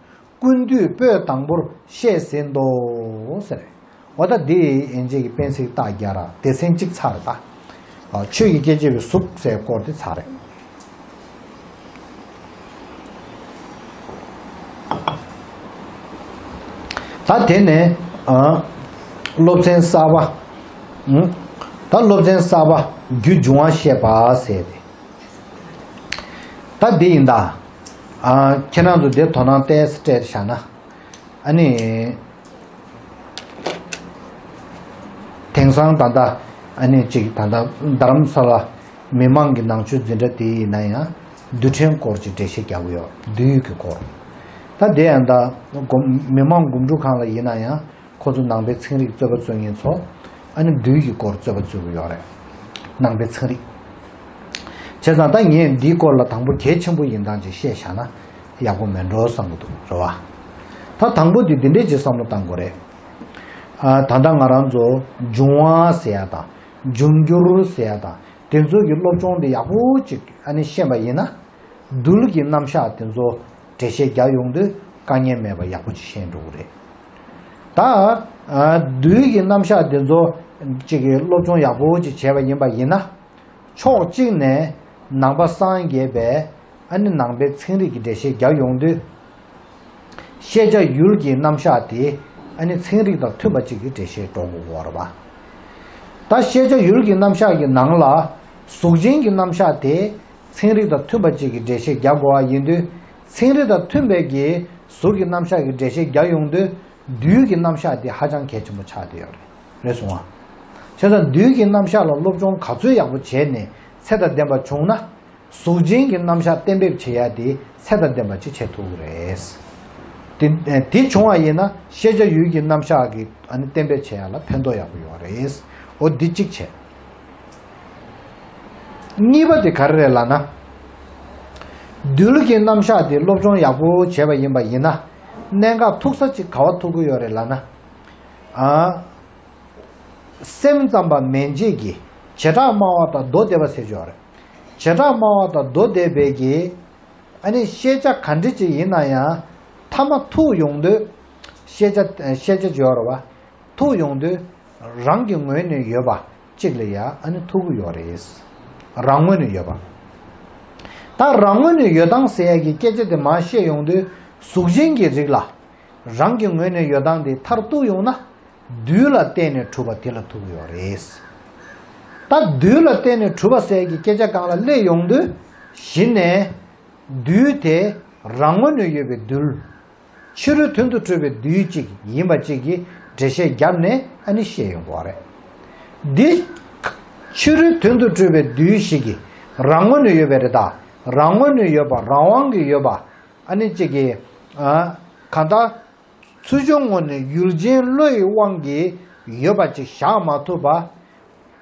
ཀུན་བཏུས་པོད་དང་པོར་བཤད་ཟིན་ཏོ་ཟེར། འོ་ད་འདི་ཡན་ཆད་ཀྱི་དཔེ་ཚིག་རྟགས་རྒྱག་ར་སྡེ་ཚན་གཅིག་ཚར་ད། ཨ་ཆོས་ཀྱི་སྐྱེ་མཆེད་ཀྱི་གཟུགས་ཟེར་སྐོར་དེ་ཚར་རེད། ད་དེ་ནས་ཨ་སློབ་ཚན་གསར་པ། ཨུ། ད་སློབ་ཚན་གསར་པ་རྒྱུ་འབྱུང་བ་བཤད་པ་ཟེར་ཏེ། ད་འདི་ཡིན་ད། ཨ་ཁྱེད་རང་ཚོ་འདིར་དོ་སྣང་ཏོག་ཙམ་སྤྲད་བཞག་ན། ཨ་ནི། དེང་སང་ད་ལྟ་ཨ་ནི་ཅིག་ད་ལྟ་རྡ་རམ་ས་ལ་མི་མང་གི་ནང་ཆོས་འཛིན་གྲྭ་དེ་ཡིན་ན་ཡང་རྡུལ་ཕྲན་སྐོར་གྱི་འགྲེལ་བཤད་རྒྱག་གི་ཡོད། རྡུལ་ཡུལ་གྱི་སྐོར། ད་དེ་ཡང་ད་སྒོམ་མི་མང་སྒོམ་སྒྲུབ་ཁང་ལ་ཡིན་ན་ཡང་ཁོ་ཚོ་ནང་པའི་ཚན་རིག་རྩོད་པ་རྩོད་མཁན་ཚོ་ཨ་ནི་རྡུལ་གྱི་སྐོར་རྩོད་པ་རྩོད་གི་ཡོད་རེད། ནང་པའི་ཚན་རིག། བྱས་ཙང་ད་ངས་འདིའི་སྐོར་ལ་དང་པོ་གལ་ཆེན་པོ་ཡིན་སྟངས་ཅིག་བཤད་བཞག་ན། ཡག་པོ་མེད་འགྲོ་བསམ་གྱི་འདུག་རེད་བ། ད་དང་པོ་དེ་འདི་འདྲས་ཅིག་བསམ་བློ་བཏང་དགོས་རེད། ཨ། ད་ལྟ་ང་རང་ཚོ་འབྱུང་བ་ཟེར་ཡ་དང་འབྱུང་འགྱུར་ཟེར་ཡ་དང་དེ་ཚོ་གི་སློབ་སྦྱོང་དེ་ཡག་པོ་ཅིག་ཨ་ནི་ཤེས་པ་ཡིན་ན། རྡུལ་གྱི་རྣམ་གཞག་དེ་ཚོ་འགྲེལ་བཤད་རྒྱག་ཡོང་དུས་དཀའ་ངལ་མེད་པ་ཡག་པོ་ཅིག་ཤེས་འགྲོ་གི་རེད། ད་ཨ་རྡུལ་གྱི་རྣམ་གཞག་དེ་ཚོ་ཅིག་གི་སློབ་སྦྱོང་ཡག་པོ་ཅིག་བྱས་པ་ཡིན་པ་ཡིན་ན། ཕྱོགས་གཅིག་ནས་ནང་པ་སངས་རྒྱས་པའི་ཨ་ནི་ནང་པའི་ཚན་རིག་གི་འགྲེལ་བཤད་རྒྱག་ཡོང་དུས། ཤེས་བྱ་ཡུལ་གྱི་རྣམ་གཞག་དེ་ཨ་ནི་ཚན་རིག་དང་མཐུན་པ་ཅིག་གི་འགྲེལ་བཤད་འགྲོ་དགོས་པ་རེད་པ། ད་ཤེས་བྱ་ཡུལ་གྱི་རྣམ་གཞག་གི་ནང་ལ་གཟུགས་ཅན་གྱི་རྣམ་གཞག་དེ་ཚན་རིག་དང་མཐུན་པ་ཅིག་གི་འགྲེལ་བཤད་རྒྱག་དགོས་པ་ཡིན་དུས། ཚན་རིག་དང་མཐུན་པའི་གི་གཟུགས་ཀྱི་རྣམ་གཞག་གི་འགྲེལ་བཤད་རྒྱག་ཡོང་དུས། རྡུལ་གྱི་རྣམ་གཞག་དེ་ཧ་ཅང་གལ་ཆེན་པོ་ཆགས་བསྡད་ཡོད་རེད། རེད་སོང་ང་། བྱས་ཙང་རྡུལ་གྱི་རྣམ་གཞག་ལ་སློབ་སྦྱོང་ག་ཚོད་ཡག་པོ་བྱས་ནས་ཚད་དང་ལྡན་པ་བྱུང་ན། གཟུགས་ཅན་གྱི་རྣམ་གཞག་གཏན་འབེབས་བྱེད་ཡ་དེ་ཚད་དང་ལྡན་པ་ཅིག་བྱེད་ཐུབ་ཀྱི་རེད། དེ་དེ་བྱུང་བ་ཡིན་ན་ཤེས་བྱ་ཡུལ་གྱི་རྣམ་གཞག་གི་ཨ་ནི་གཏན་འབེབས་བྱེད་ཡ་ལ་ཕན་ཐོགས་ཡག་པོ་ཡོད་རེད། འོ་འདི་གཅིག་བྱས། གཉིས་པ་དེ་ག་རེ་རེད་ལབ་ན། རྡུལ་གྱི་རྣམ་གཞག་དེ་སློབ་སྦྱོང་ཡག་པོ་བྱས་པ་ཡིན་པ་ཡིན་ན། གནད་འགག་ཐུག་ས་ཅིག་ག་པར་ཐུག་གི་ཡོད་རེད་ལབ་ན། ཨ། སེམས་ཙམ་པ་མན་ཆད་ཀྱིས་བྱེ་བྲག་སྨྲ་བ་དང་མདོ་སྡེ་པ་ཟེར་གྱི་ཡོད་རེད། བྱེ་བྲག་སྨྲ་བ་དང་མདོ་སྡེ་པའི་གིས་ཨ་ནི་ཤེས་བྱ་ག་འདྲ་ཅིག་ཡིན་ན་ཡང་མཐའ་མ་ཐུག་ཡོང་དུས། ཤེས་བྱ་ཤེས་བྱ་བརྗོད་རེད་བ། ཐུག་ཡོང་དུས་རང་གི་ངོས་ནས་ཡོད་པ་གཅིག་ལ་ཡ་ཨ་ནི་ཐུག་གི་ཡོད་རེད། རང་ངོས་ནས་ཡོད་པ། ད་རང་ངོས་ནས་ཡོད་སྟངས་ཟེར་ཡ་གི་སྐད་ཆ་དེ་མར་བཤད་ཡོང་དུས་གཟུགས་ཅན་གྱི་རིགས་ལ་རང་གི་ངོས་ནས་ཡོད་སྟངས་དེ་མཐར་གཏུགས་ཡོང་ན། རྡུལ་ལ་བརྟེན་ནས་གྲུབ་པ་དེ་ལ་ཐུག་གི་ཡོད་རེད། ད་རྡུལ་ལ་བརྟེན་ནས་གྲུབ་པ་ཟེར་གྱི་སྐད་ཆ་སྒང་ལ་སླེབས་ཡོང་དུས་གཞི་ནས་རྡུལ་དེ་རང་ངོས་ནས་ཡོད་པའི་རྡུལ། ཕྱི་རོལ་དོན་དུ་གྲུབ་པའི་རྡུལ་གཅིག་ཡིན་པ་གཅིག་གི་འགྲེལ་བཤད་བརྒྱབ་ནས་ཨ་ནི་བཤད་ཡོང་གི་ཡོད་རེད། འདི་ཕྱི་རོལ་དོན་དུ་གྲུབ་པའི་རྡུལ་ཞིག་གི་རང་ངོས་ནས་ཡོད་པའི་རེད་ད། རང་ངོས་ནས་ཡོད་པ་རང་དབང་གིས་ཡོད་པ་ཨ་ནི་གཅིག་གི་ཨ་གང་ལྟར། ཚུལ་བྱུང་ངོས་ནས་ཡུལ་ཅན་བློ་ཡི་དབང་གིས་ཡོད་པ་ཅིག་བཞག་མ་ཐུབ་པ།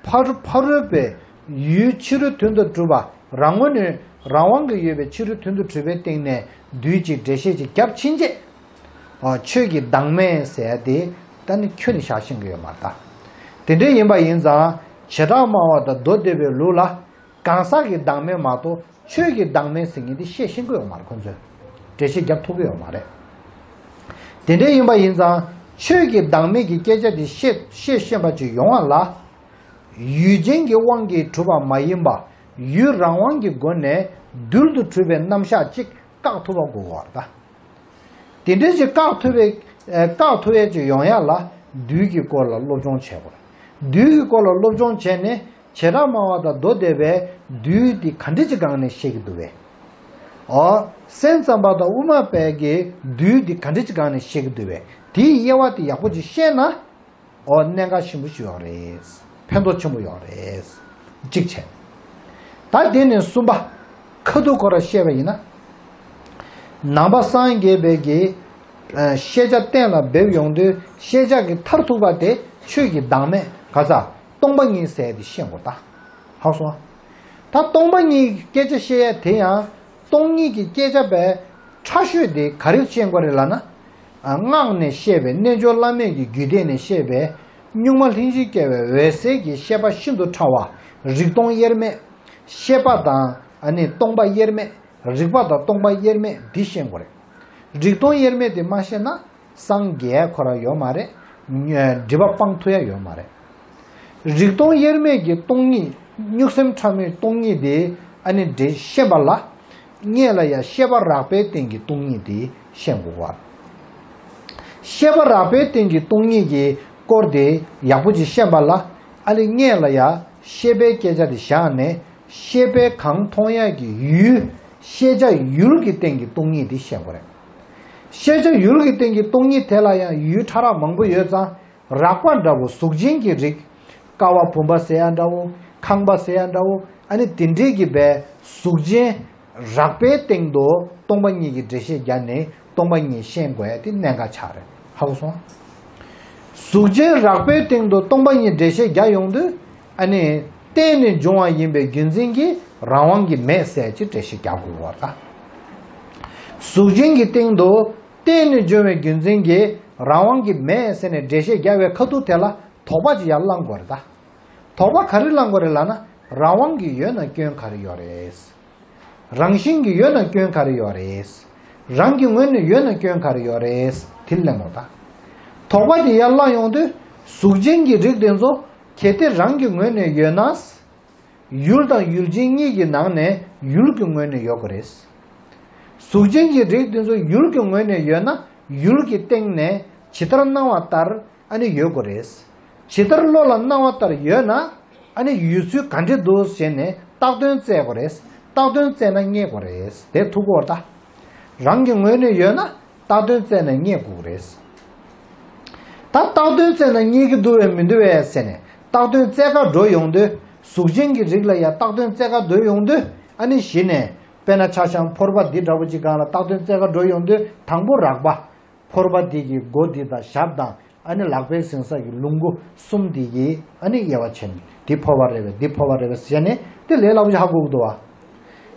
ཕ་རུ་ཕ་རོལ་པོའི་ཡུལ་ཕྱི་རོལ་དོན་དུ་གྲུབ་པ་རང་ངོས་ནས་རང་དབང་གིས་ཡོད་པའི་ཕྱི་རོལ་དོན་དུ་གྲུབ་པའི་སྟེང་ནས་རྡུལ་གཅིག་འགྲེལ་བཤད་ཅིག་བརྒྱབ་ཕྱིན་ཆད། ཨ། ཆོས་ཀྱི་བདག་མེད་ཟེར་ཡ་དེ་ད་ནི་ཁྱོན་ནས་བཞག་ཤེས་ཀྱི་ཡོད་མ་རེད་ད། དེ་འདྲ་ཡིན་པ་ཡིན་ཙང་བྱེ་བྲག་སྨྲ་བ་དང་མདོ་སྡེ་པའི་ལུགས་ལ། གང་ཟག་གི་བདག་མེད་མ་གཏོགས་ཆོས་ཀྱི་བདག་མེད་ཟེར་མཁན་དེ་བཤད་ཤེས་ཀྱི་ཡོད་མ་རེད། ཁོང་ཚོས་འགྲེལ་བཤད་རྒྱབ་ཐུབ་ཀྱི་ཡོད་མ་རེད། དེ་འདྲ་ཡིན་པ་ཡིན་ཙང་ཆོས་ཀྱི་བདག་མེད་ཀྱི་སྐད་ཆ་དེ་བཤད་བཤད་ཤེས་པ་ཅིག་ཡོང་བ་ལ། ཡུལ་ཅན་གྱི་དབང་གིས་གྲུབ་པ་མ་ཡིན་པ་ཡུལ་རང་དབང་གི་སྒོ་ནས་རྡུལ་དུ་གྲུབ་པའི་རྣམ་གཞག་ཅིག་བཀག་ཐུབ་པ་དགོས་པ་རེད་ད། དེ་འདྲ་ཞིག་བཀག་ཐུབ་པའི་ཨ། བཀག་ཐུབ་ཡས་ཅིག་ཡོང་ཡ་ལ་རྡུལ་གྱི་སྐོར་ལ་སློབ་སྦྱོང་བྱེད་དགོས། རྡུལ་གྱི་སྐོར་ལ་སློབ་སྦྱོང་བྱས་ནས་བྱེ་བྲག་སྨྲ་བ་དང་མདོ་སྡེ་པས་རྡུལ་འདི་ག་འདྲ་ཅིག་སྒང་ནས་བཤད་ཀྱི་འདུག་པས། ཨོ། སེམས་ཙམ་པ་དང་དབུ་མ་པས་ཀྱིས་རྡུལ་འདི་ག་འདྲ་ཅིག་སྒང་ནས་བཤད་ཀྱི་འདུག་པས། དེའི་དབྱེ་བ་དེ་ཡག་པོ་ཅིག་ཤེས་ན། ཨོ། གནད་འགག་ཆེན་པོ་ཞིག་ཡོད་རེད། ཕན་ཐོགས་ཆེན་པོ་ཡོད་རེད། གཅིག་བྱས། ད་དེ་ནས་གསུམ་པ། ཁ་ཐུག་ཁོ་ར་བཤད་པ་ཡིན་ན། ནང་པ་སངས་རྒྱས་པའི་གི་ཨ། ཤེས་བྱ་གཏན་ལ་འབེབས་ཡོང་དུས་ཤེས་བྱ་གི་མཐར་ཐུག་པ་དེ་ཆོས་ཀྱི་བདག་མེད་ག་ས་སྟོང་པ་ཉིད་ཟེར་དེ་ཤེས་དགོས་ད། ཧ་གོ་སོང་ང་། ད་སྟོང་པ་ཉིད་ཀྱི་སྐད་ཆ་བཤད་ཡ་དེ་ཡང་སྟོང་ཉིད་ཀྱི་སྐད་ཆ་པའི་ཕྲ་ཤོས་དེ་ག་རེ་བཤད་དགོས་རེད་ལབ་ན། ཨ། སྔགས་ནས་བཤད་པའི་རྣལ་འབྱོར་བླ་མེད་ཀྱི་རྒྱུད་སྡེ་ནས་བཤད་པའི་གཉུག་མ་ལྷན་ཅིག་སྐྱེས་པའི་འོད་གསལ་གྱི་ཤེས་པ་ཤིན་ཏུ་ཕྲ་བ་རིག་སྟོང་དབྱེར་མེད། ཤེས་པ་དང་ཨ་ནི་སྟོང་པ་དབྱེར་མེད། རིག་པ་དང་སྟོང་པ་དབྱེར་མེད་འདི་ཤེས་དགོས་རེད། རིག་སྟོང་དབྱེར་མེད་དེ་མ་ཤེས་ན་སངས་རྒྱས་ཁོ་རང་ཡོད་མ་རེད། སྒྲིབ་པ་སྤང་ཐུབ་ཡ་ཡོད་མ་རེད། རིག་སྟོང་དབྱེར་མེད་ཀྱི་སྟོང་ཉིད་གཉུག་སེམས་ཕྲ་མོའི་སྟོང་ཉིད་དེ་ཨ་ནི་འདྲེ་ཤེས་པ་ལ། སྔོན་ལ་ཡང་ཤེས་པ་རགས་པའི་སྟེང་གི་སྟོང་ཉིད་དེ་ཤེས་དགོས་པ། ཤེས་པ་རགས་པའི་སྟེང་གི་སྟོང་ཉིད་ཀྱི་སྐོར་དེ་ཡག་པོ་ཅིག་ཤེས་པ་ལ། ཨ་ནི་སྔོན་ལ་ཡང་ཤེས་པའི་སྐད་ཆ་དེ་བཞག་ནས། ཤེས་པས་གང་མཐོང་ཡག་གི་ཡུལ། ཤེས་བྱ་ཡུལ་གྱི་སྟེང་གི་སྟོང་ཉིད་དེ་ཤེས་དགོས་རེད། ཤེས་བྱ་ཡུལ་གྱི་སྟེང་གི་སྟོང་ཉིད་དེ་ལ་ཡང་ཡུལ་ཕྲ་རགས་མང་པོ་ཡོད་ཙང་། རགས་པ་འདྲ་བོ་གཟུགས་ཅན་གྱི་རིགས། ཀ་བ་བུམ་པ་ཟེར་ཡ་འདྲ་བོ། ཁང་པ་ཟེར་ཡ་འདྲ་བོ། ཨ་ནི་དེ་འདྲས་ཀྱི་བའི་གཟུགས་ཅན་རགས་པའི་སྟེང་དུ་སྟོང་པ་ཉིད་ཀྱི་འགྲེལ་བཤད་བརྒྱབ་ནས་སྟོང་པ་ཉིད་ཤེས་དགོས་ཡ་དེ་གནད་འགག་ཆགས་རེད། ཧ་གོ་སོང་། གཟུགས་ཅན་རགས་པའི་སྟེང་དུ་སྟོང་པ་ཉིད་འགྲེལ་བཤད་བརྒྱབ་ཡོང་དུས། ཨ་ནི་གཏན་ནས་འབྱུང་བ་ཡིན་པའི་རྒྱུ་མཚན་གྱིས་རང་དབང་གིས་མེད་ཟེར་གྱི་འགྲེལ་བཤད་རྒྱག་དགོས་པ་དང་། གཟུགས་ཅན་གྱི་སྟེང་དུ་བརྟེན་ནས་འབྱུང་བའི་རྒྱུ་མཚན་གྱིས་རང་དབང་གིས་མེད་ཟེར་ནས་འགྲེལ་བཤད་རྒྱག་པའི་ཁ་ཐུག་དེ་ལ་དོགས་པ་ཅིག་ཡར་བསླང་དགོས་རེད་ད། དོགས་པ་ག་རེ་བསླང་དགོས་རེད་ལབ་ན། རང་དབང་གིས་ཡོད་ན་སྐྱོན་ག་རེ་ཡོད་རེད། རང་བཞིན་གྱིས་ཡོད་ན་སྐྱོན་ག་རེ་ཡོད་རེད། རང་གི་ངོས་ནས་ཡོད་ན་སྐྱོན་ག་རེ་ཡོད་རེད། དེ་གླེང་དགོས་ད། དོགས་པ་དེ་ཡར་བསླང་ཡོང་དུས། གཟུགས་ཅན་གྱི་རིགས་དེ་ཚོ་གལ་ཏེ་རང་གི་ངོས་ནས་ཡོད་ན། ཡུལ་དང་ཡུལ་ཅན་གཉིས་ཀྱི་ནང་ནས་ཡུལ་གྱི་ངོས་ནས་ཡོད་དགོས་རེད། གཟུགས་ཅན་གྱི་རིགས་དེ་ཚོ་ཡུལ་གྱི་ངོས་ནས་ཡོད་ན་ཡུལ་གྱི་སྟེང་ནས་ཇི་ལྟར་སྣང་བ་ལྟར་ཨ་ནི་ཡོད་དགོས་རེད། ཇི་ལྟར་བློ་ལ་སྣང་བ་ལྟར་ཡོད་ན་ཨ་ནི་ཡོད་ཚུལ་ག་འདྲ་འདུག་ཟེར་ནས་བཏགས་དོན་བཙལ་དགོས་རེད། བཏགས་དོན་བཙལ་ན་རྙེད་དགོས་རེད། དེ་ཐུག་གོ་ད། རང་གི་ངོས་ནས་ཡོད་ན་བཏགས་དོན་བཙལ་ནས་རྙེད་དགོས་རེད། ད་བཏགས་དོན་བཙལ་ན་རྙེད་ཀྱི་འདུག་བས་མི་འདུག་བས་ཟེར་ནས་བཏགས་དོན་བཙལ་ག་འགྲོ་ཡོང་དུས། གཟུགས་ཅན་གྱི་རིགས་ལ་ཡང་བཏགས་དོན་བཙལ་ག་འགྲོ་ཡོང་དུས་ཨ་ནི་གཞི་ནས་དཔེར་ན་ཆ་བཞག་ཕོར་པ་འདི་འདྲ་པོ་ཅིག་སྒང་ལ་བཏགས་དོན་བཙལ་ག་འགྲོ་ཡོང་དུས། དང་པོ་རགས་པ། ཕོར་པ་འདི་གི་མགོ་འདི་དང་ཞབས་དང་ཨ་ནི་ལག་པའི་ཟིན་ས་གི་ལུས་འགོ་གསུམ་འདི་གི་ཨ་ནི་དབྱེ་བ་ཕྱེ་ནས་འདི་ཕོར་པ་རེད་པས། འདི་ཕོར་པ་རེད་པས་ཟེར་ནས་དེ་ལས་སླ་པོ་ཞིག་ཧ་གོ་གི་འདུག་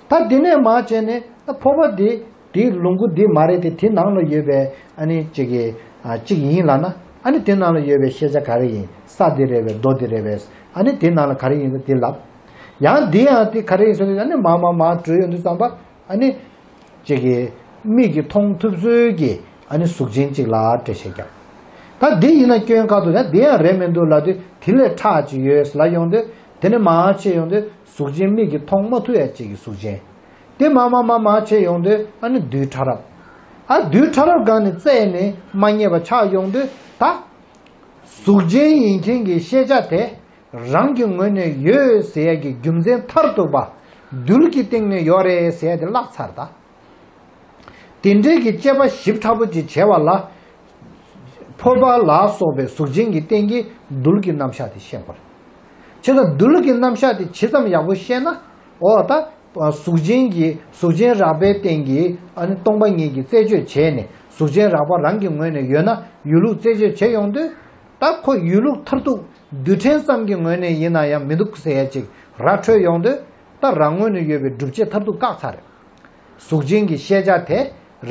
བ། ད་འདི་ནས་མར་བྱས་ནས་ད་ཕོར་པ་འདི་འདིའི་ལུས་འགོ་འདི་མ་རེད་དེ། དེ་ནང་ལ་ཡོད་པའི་ཨ་ནི་གཅིག་གི་ཨ་གཅིག་ཡིན་ལབ་ན། ཨ་ནི་དེ་ནང་ལ་ཡོད་པའི་ཤེས་བྱ་ག་རེ་ཡིན། ས་འདི་རེད་པས། རྡོ་འདི་རེད་པས། ཨ་ནི་དེ་ནང་ལ་ག་རེ་ཡིན་ད་དེ་ལབ། ཡང་འདི་ཡང་དེ་ག་རེ་ཡིན་ཟེར་དུས་ཨ་ནི་མར་མར་མར་འགྲོ་ཡོང་དུས་ཙམ་པ་ཨ་ནི་གཅིག་གི་མིག་གིས་མཐོང་ཐུབ་ཚུལ་གྱི་ཨ་ནི་གཟུགས་ཅན་གཅིག་ལ་འགྲེལ་བཤད་རྒྱབ། ད་འདི་ཡིན་ན་སྐྱོན་ག་འདུག་ད་འདི་ཡང་རེད་མི་འདུག་ལབ་དུས་དེ་ལས་ཁྲག་ཅིག་ཡོད་ལབ་ཡོང་དུས། དེ་ནས་མར་ཕྱེ་ཡོང་དུས་གཟུགས་ཅན་མིག་གིས་མཐོང་མ་ཐུབ་ཡ་གཅིག་གི་གཟུགས་ཅན། དེ་མར་མར་མར་མར་ཕྱེ་ཡོང་དུས་ཨ་ནི་རྡུལ་ཕྲ་རབ། ཨ་རྡུལ་ཕྲ་རབ་སྒང་ནས་བཙལ་ནས་མ་རྙེད་པ་ཆགས་ཡོང་དུས་ད། གཟུགས་ཅན་ཡིན་མཁན་གྱི་ཤེས་བྱ་དེ་རང་གི་ངོས་ནས་ཡོད་ཟེར་ཡ་གི་རྒྱུ་མཚན་མཐར་ཐུག་པ་རྡུལ་གྱི་སྟེང་ནས་ཡོད་རེད་ཟེར་ཡ་དེ་བརླག་ཚར་ད། དེ་འདྲའི་གི་དཔྱད་པ་ཞིབ་ཕྲ་པོ་ཅིག་བྱས་པ་ལ། ཕོར་པ་ལ་སོགས་པའི་གཟུགས་ཅན་གྱི་སྟེང་གི་རྡུལ་གྱི་རྣམ་གཞག་དེ་ཤེས་དགོས་རེད། བྱས་ཙང་རྡུལ་གྱི་རྣམ་གཞག་དེ་ཇི་ཙམ་ཡག་པོ་ཤེས་ན། འོ་ད། གཟུགས་ཅན་གྱི་གཟུགས་ཅན་རགས་པའི་སྟེང་གི་ཨ་ནི་སྟོང་པ་ཉིད་ཀྱི་རྩད་གཅོད་བྱས་ནས་གཟུགས་ཅན་རགས་པ་རང་གི་ངོས་ནས་ཡོད་ན་ཡོད་ལུགས་རྩད་གཅོད་བྱས་ཡོང་དུས། ད་ཁོ་ཡོད་ལུགས་མཐར་ཐུག་རྡུལ་ཕྲན་ཙམ་གྱི་ངོས་ནས་ཡིན་ན་ཡང་མི་འདུག་ཟེར་ཡ་ཅིག་ར་འཕྲོད་ཡོང་དུས། ད་རང་ངོས་ནས་ཡོད་པའི་སྒྲུབ་བྱེད་མཐར་ཐུག་བཀག་ཚར་རེད། གཟུགས་ཅན་གྱི་ཤེས་བྱ་དེ་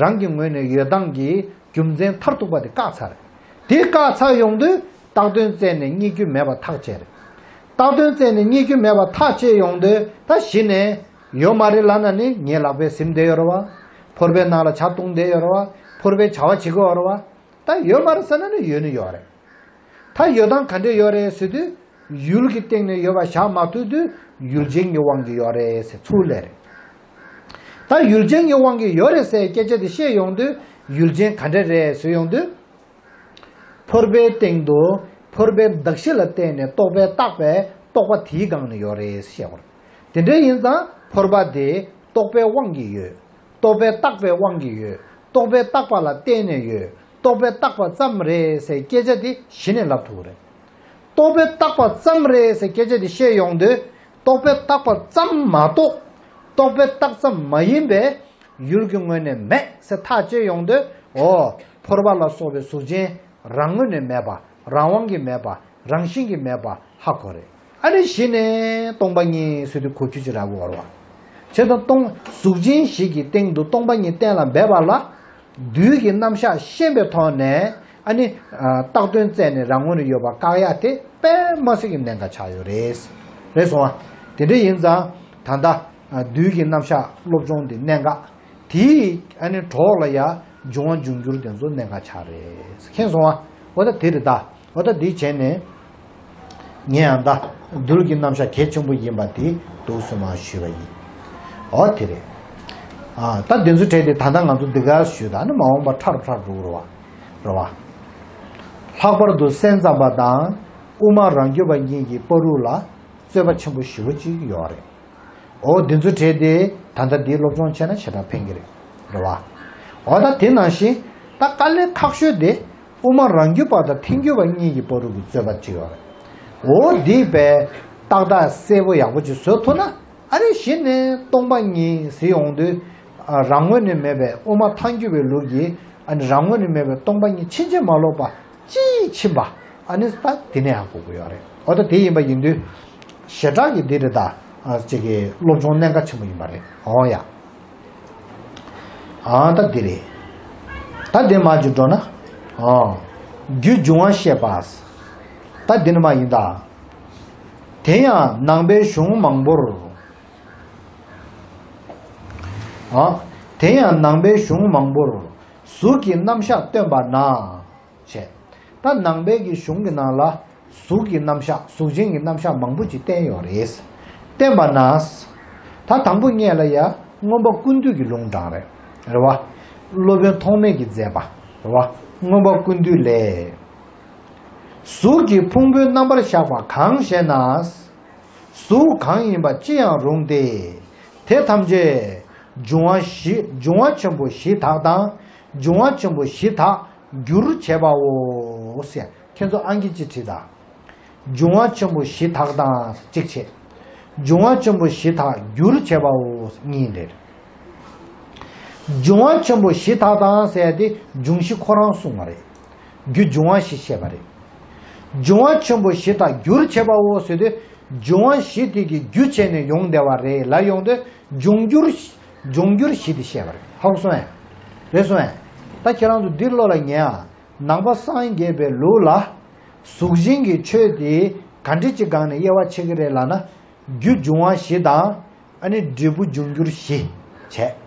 རང་གི་ངོས་ནས་ཡོད་སྟངས་ཀྱི་རྒྱུ་མཚན་མཐར་ཐུག་པ་དེ་བཀག་ཚར་རེད། དེ་བཀག་ཚར་ཡོང་དུས་བཏགས་དོན་བཙལ་ནས་རྙེད་རྒྱུ་མེད་པ་ཐག་བཅད་རེད། བཏགས་དོན་བཙལ་ནས་རྙེད་རྒྱུ་མེད་པ་ཐག་བཅད་ཡོང་དུས་ད་གཞི་ནས་ཡོད་མ་རེད་ལབ་ན་ནི་ངའི་ལག་པས་ཟིན་བསྡད་ཡོད་རེད་བ། ཕོར་པའི་ནང་ལ་ཇ་བཏུང་བསྡད་ཡོད་རེད་བ། ཕོར་པའི་བྱ་བ་བྱེད་ཀྱི་ཡོད་རེད་བ། ད་ཡོད་མ་རེད་ཟེར་ན་ནི་ཡོད་ནི་ཡོད་རེད། ད་ཡོད་སྟངས་ག་འདྲས་ཡོད་རེད་ཟེར་དུས། ཡུལ་གྱི་སྟེང་ནས་ཡོད་པ་བཞག་མ་ཐུབ་དུས་ཡུལ་ཅན་གྱི་དབང་གིས་ཡོད་རེད་ཟེར་ཚུར་ལབ་རེད། ད་ཡུལ་ཅན་གྱི་དབང་གིས་ཡོད་རེད་ཟེར་སྐད་ཆ་དེ་བཤད་ཡོང་དུས་ཡུལ་ཅན་ག་འདྲས་རེད་ཟེར་ཡོང་དུས། ཕོར་པའི་སྟེང་དུ་ཕོར་པའི་གདགས་གཞི་ལ་བརྟེན་ནས་རྟོག་པས་བཏགས་པའི་རྟོག་པ་དེའི་སྒང་ནས་ཡོད་རེད་ཟེར་བཤད་དགོས་རེད། དེ་འདྲ་ཡིན་ཙང་ཕོར་པ་དེ་རྟོག་པའི་དབང་གིས་ཡོད། རྟོག་པས་བཏགས་པའི་དབང་གིས་ཡོད། རྟོག་པས་བཏགས་པ་ལ་བརྟེན་ནས་ཡོད། རྟོག་པས་བཏགས་པ་ཙམ་རེད་ཟེར་སྐད་ཆ་དེ་གཞི་ནས་ལབ་ཐུབ་ཀྱི་རེད། རྟོག་པས་བཏགས་པ་ཙམ་རེད་ཟེར་སྐད་ཆ་དེ་བཤད་ཡོང་དུས། རྟོག་པས་བཏགས་པ་ཙམ་མ་གཏོགས། རྟོག་པས་བཏགས་ཙམ་མ་ཡིན་པའི་ཡུལ་གྱི་ངོས་ནས་མེད་ཟེར་ཐག་བཅད་ཡོང་དུས། འོ། ཕོར་པ་ལ་སོགས་པའི་གཟུགས་ཅན་རང་ངོས་ནས་མེད་པ། རང་དབང་གིས་མེད་པ། རང་བཞིན་གྱིས་མེད་པ་ཧ་གོ་རེད། ཨ་ནི་གཞི་ནས་སྟོང་པ་ཉིད་ཟེར་དུས་གོ་རྒྱུ་ཅིག་རག་གི་ཡོད་རེད་བ། བྱས་ཙང་སྟོང་གཟུགས་ཅན་ཞིག་གི་སྟེང་དུ་སྟོང་པ་ཉིད་གཏན་ལ་འབེབས་པ་ལ། རྡུལ་གྱི་རྣམ་གཞག་ཤེས་པའི་ཐོག་ནས་ཨ་ནི་ཨ་བཏགས་དོན་བཙལ་ནས་རང་ངོས་ནས་ཡོད་པ་བཀག་ཡག་དེ་དཔེ་མི་སྲིད་ཀྱི་གནད་འགག་ཆགས་ཡོད་རེད། རེད་སོང་བ། དེ་འདྲ་ཡིན་ཙང་ད་ལྟ་ཨ་རྡུལ་གྱི་རྣམ་གཞག་སློབ་སྦྱོང་འདི་གནད་འགག་དེའི་ཨ་ནི་གྲོགས་ལ་ཡ་འབྱུང་བ་འབྱུང་འགྱུར་དེ་ཚོ་གནད་འགག་ཆགས་རེད། མཁྱེན་སོང་བ། འོ་ད་དེ་རེད་ད། འོ་ད་འདི་བྱས་ནས། ངས་ཡང་ད་རྡུལ་གྱི་རྣམ་གཞག་གལ་ཆེན་པོ་ཡིན་པ་དེ་འདུག་སེ་མར་ཞུས་པ་ཡིན། འོ་དེ་རེད། ཨ་ད་འདི་ཚོ་གྲས་དེ་ད་ལྟ་ང་ཚོ་འདི་ག་ཞུས་ད་ནི་མ་འོངས་པ་ཕྲ་རུ་ཕྲ་རུ་འགྲོ་གི་རེད་བ། རེད་བ། ལྷག་པར་དུ་སེམས་ཙམ་པ་དང་དབུ་མ་རང་རྒྱུད་པ་གཉིས་ཀྱི་བར་དུ་ལ་རྩོད་པ་ཆེན་པོ་ཞེ་པོ་ཅིག་ཡོད་རེད། འོ་འདི་ཚོ་གྲས་དེ་ད་ལྟ་འདིའི་སློབ་སྦྱོང་བྱས་ན་ཞེ་དྲག་ཕན་གྱི་རེད། རེད་བ། འོ་ད་དེ་ནང་བཞིན་ད་དཀའ་ལས་ཁག་ཤོས་དེ་དབུ་མ་རང་རྒྱུད་པ་དང་ཐལ་འགྱུར་བ་གཉིས་ཀྱི་བར་དུ་གི་རྩོད་པ་ཅིག་ཡོད་རེད། འོ་འདི་བས་ཏག་ཏག་གསལ་པོ་ཡག་པོ་ཅིག་བཟོ་ཐུབ་ན། ཨ་ནི་གཞི་ནས་སྟོང་པ་ཉིད་ཟེར་ཡོང་དུས། ཨ་རང་ངོས་ནས་མེད་པའི་དབུ་མ་ཐལ་འགྱུར་བའི་ལུགས་ཀྱིས་ཨ་ནི་རང་ངོས་ནས་མེད་པའི་སྟོང་པ་ཉིད་ཕྱིན་ཅི་མ་ལོག་པ་ཅིའི་ཕྱིན་པ། ཨ་ནི་ད་དེ་ནས་ཧ་གོ་གི་ཡོད་རེད། འོ་ད་དེ་ཡིན་པ་ཡིན་དུས། ཞེ་དྲག་གི་འདི་རེད་ད། ཨ་ཅིག་གི་སློབ་སྦྱོང་གནད་འགག་ཆེན་པོ་ཡིན་པ་རེད། འོ་ཡ། ཨ་ད་འདི་རེད། ད་འདི་མ་འཇུ་འགྲོ་ན། ཨ། རྒྱུ་འབྱུང་བ་བཤད་པ། ད་འདི་ནི་མ་ཡིན་ད། དེ་ཡང་ནང་པའི་གཞུང་མང་པོར། ཨ། དེ་ཡང་ནང་པའི་གཞུང་མང་པོར་གཟུགས་ཀྱི་རྣམ་གཞག་སྟོན་པ་ན། བྱས། ད་ནང་པའི་གི་གཞུང་གི་ནང་ལ་གཟུགས་ཀྱི་རྣམ་གཞག་གཟུགས་ཅན་གྱི་རྣམ་གཞག་མང་པོ་ཅིག་བསྟན་ཡོད་རེད། བསྟན་པ་ན། ད་དང་པོ་ངེད་ལ་ཡ་མངོན་པ་ཀུན་བཏུས་ཀྱི་ལུང་དྲངས་རེད། རེད་བ། སློབ་དཔོན་ཐོགས་མེད་ཀྱིས་མཛད་པ། རེད་བ། མངོན་པ་ཀུན་བཏུས་ལས། གཟུགས་ཀྱི་ཕུང་པོའི་རྣམ་པར་གཞག་པ་གང་ཞེ་ན། གཟུགས་གང་ཡིན་པ་ཅི་ཡང་རུང་སྟེ། དེ་ཐམས་ཅད་འབྱུང་བ་བཞི་འབྱུང་བ་ཆེན་པོ་བཞི་དག་དང་། འབྱུང་བ་ཆེན་པོ་བཞི་དག་རྒྱུར་བྱས་པའོ་ཟེར། ཁྱེད་ཚོ་ཨང་ཀི་གཅིག་བྲིས་དང་། འབྱུང་བ་ཆེན་པོ་བཞི་དག་དང་གཅིག་བྱས། འབྱུང་བ་ཆེན་པོ་བཞི་དག་རྒྱུར་བྱས་པའོ་གཉིས་རེད། འབྱུང་བ་ཆེན་པོ་བཞི་དག་དང་ཟེར་ཏེ་འབྱུང་བཞི་ཁོ་རང་གསུངས་པ་རེད། རྒྱུ་འབྱུང་བ་བཞི་བཤད་པ་རེད། འབྱུང་བ་ཆེན་པོ་བཞི་དག་རྒྱུར་བྱས་པའོ་ཟེར་དུས་འབྱུང་བ་བཞི་དེ་གི་རྒྱུ་བྱས་ནས་ཡོང་བསྡད་པ་རེད་ལ། ཡོང་དུས་འབྱུང་འགྱུར་འབྱུང་འགྱུར་བཞི་དེ་བཤད་པ་རེད། ཧ་གོ་སོང་ངས། རེད་སོང་ངས། ད་ཁྱེད་རང་ཚོ་འདིར་བློ་ལ་ངེས་ཨ། ནང་པ་སངས་རྒྱས་པའི་ལུགས་ལ་གཟུགས་ཅན་གྱི་ཆོས་དེ་ག་འདྲ་ཅིག་སྒང་ནས་དབྱེ་བ་ཕྱེ་གི་རེད་ལབ་ན། རྒྱུ་འབྱུང་བ་བཞི་དང་། ཨ་ནི་འབྲས་བུ་འབྱུང་འགྱུར་བཞི། བྱས།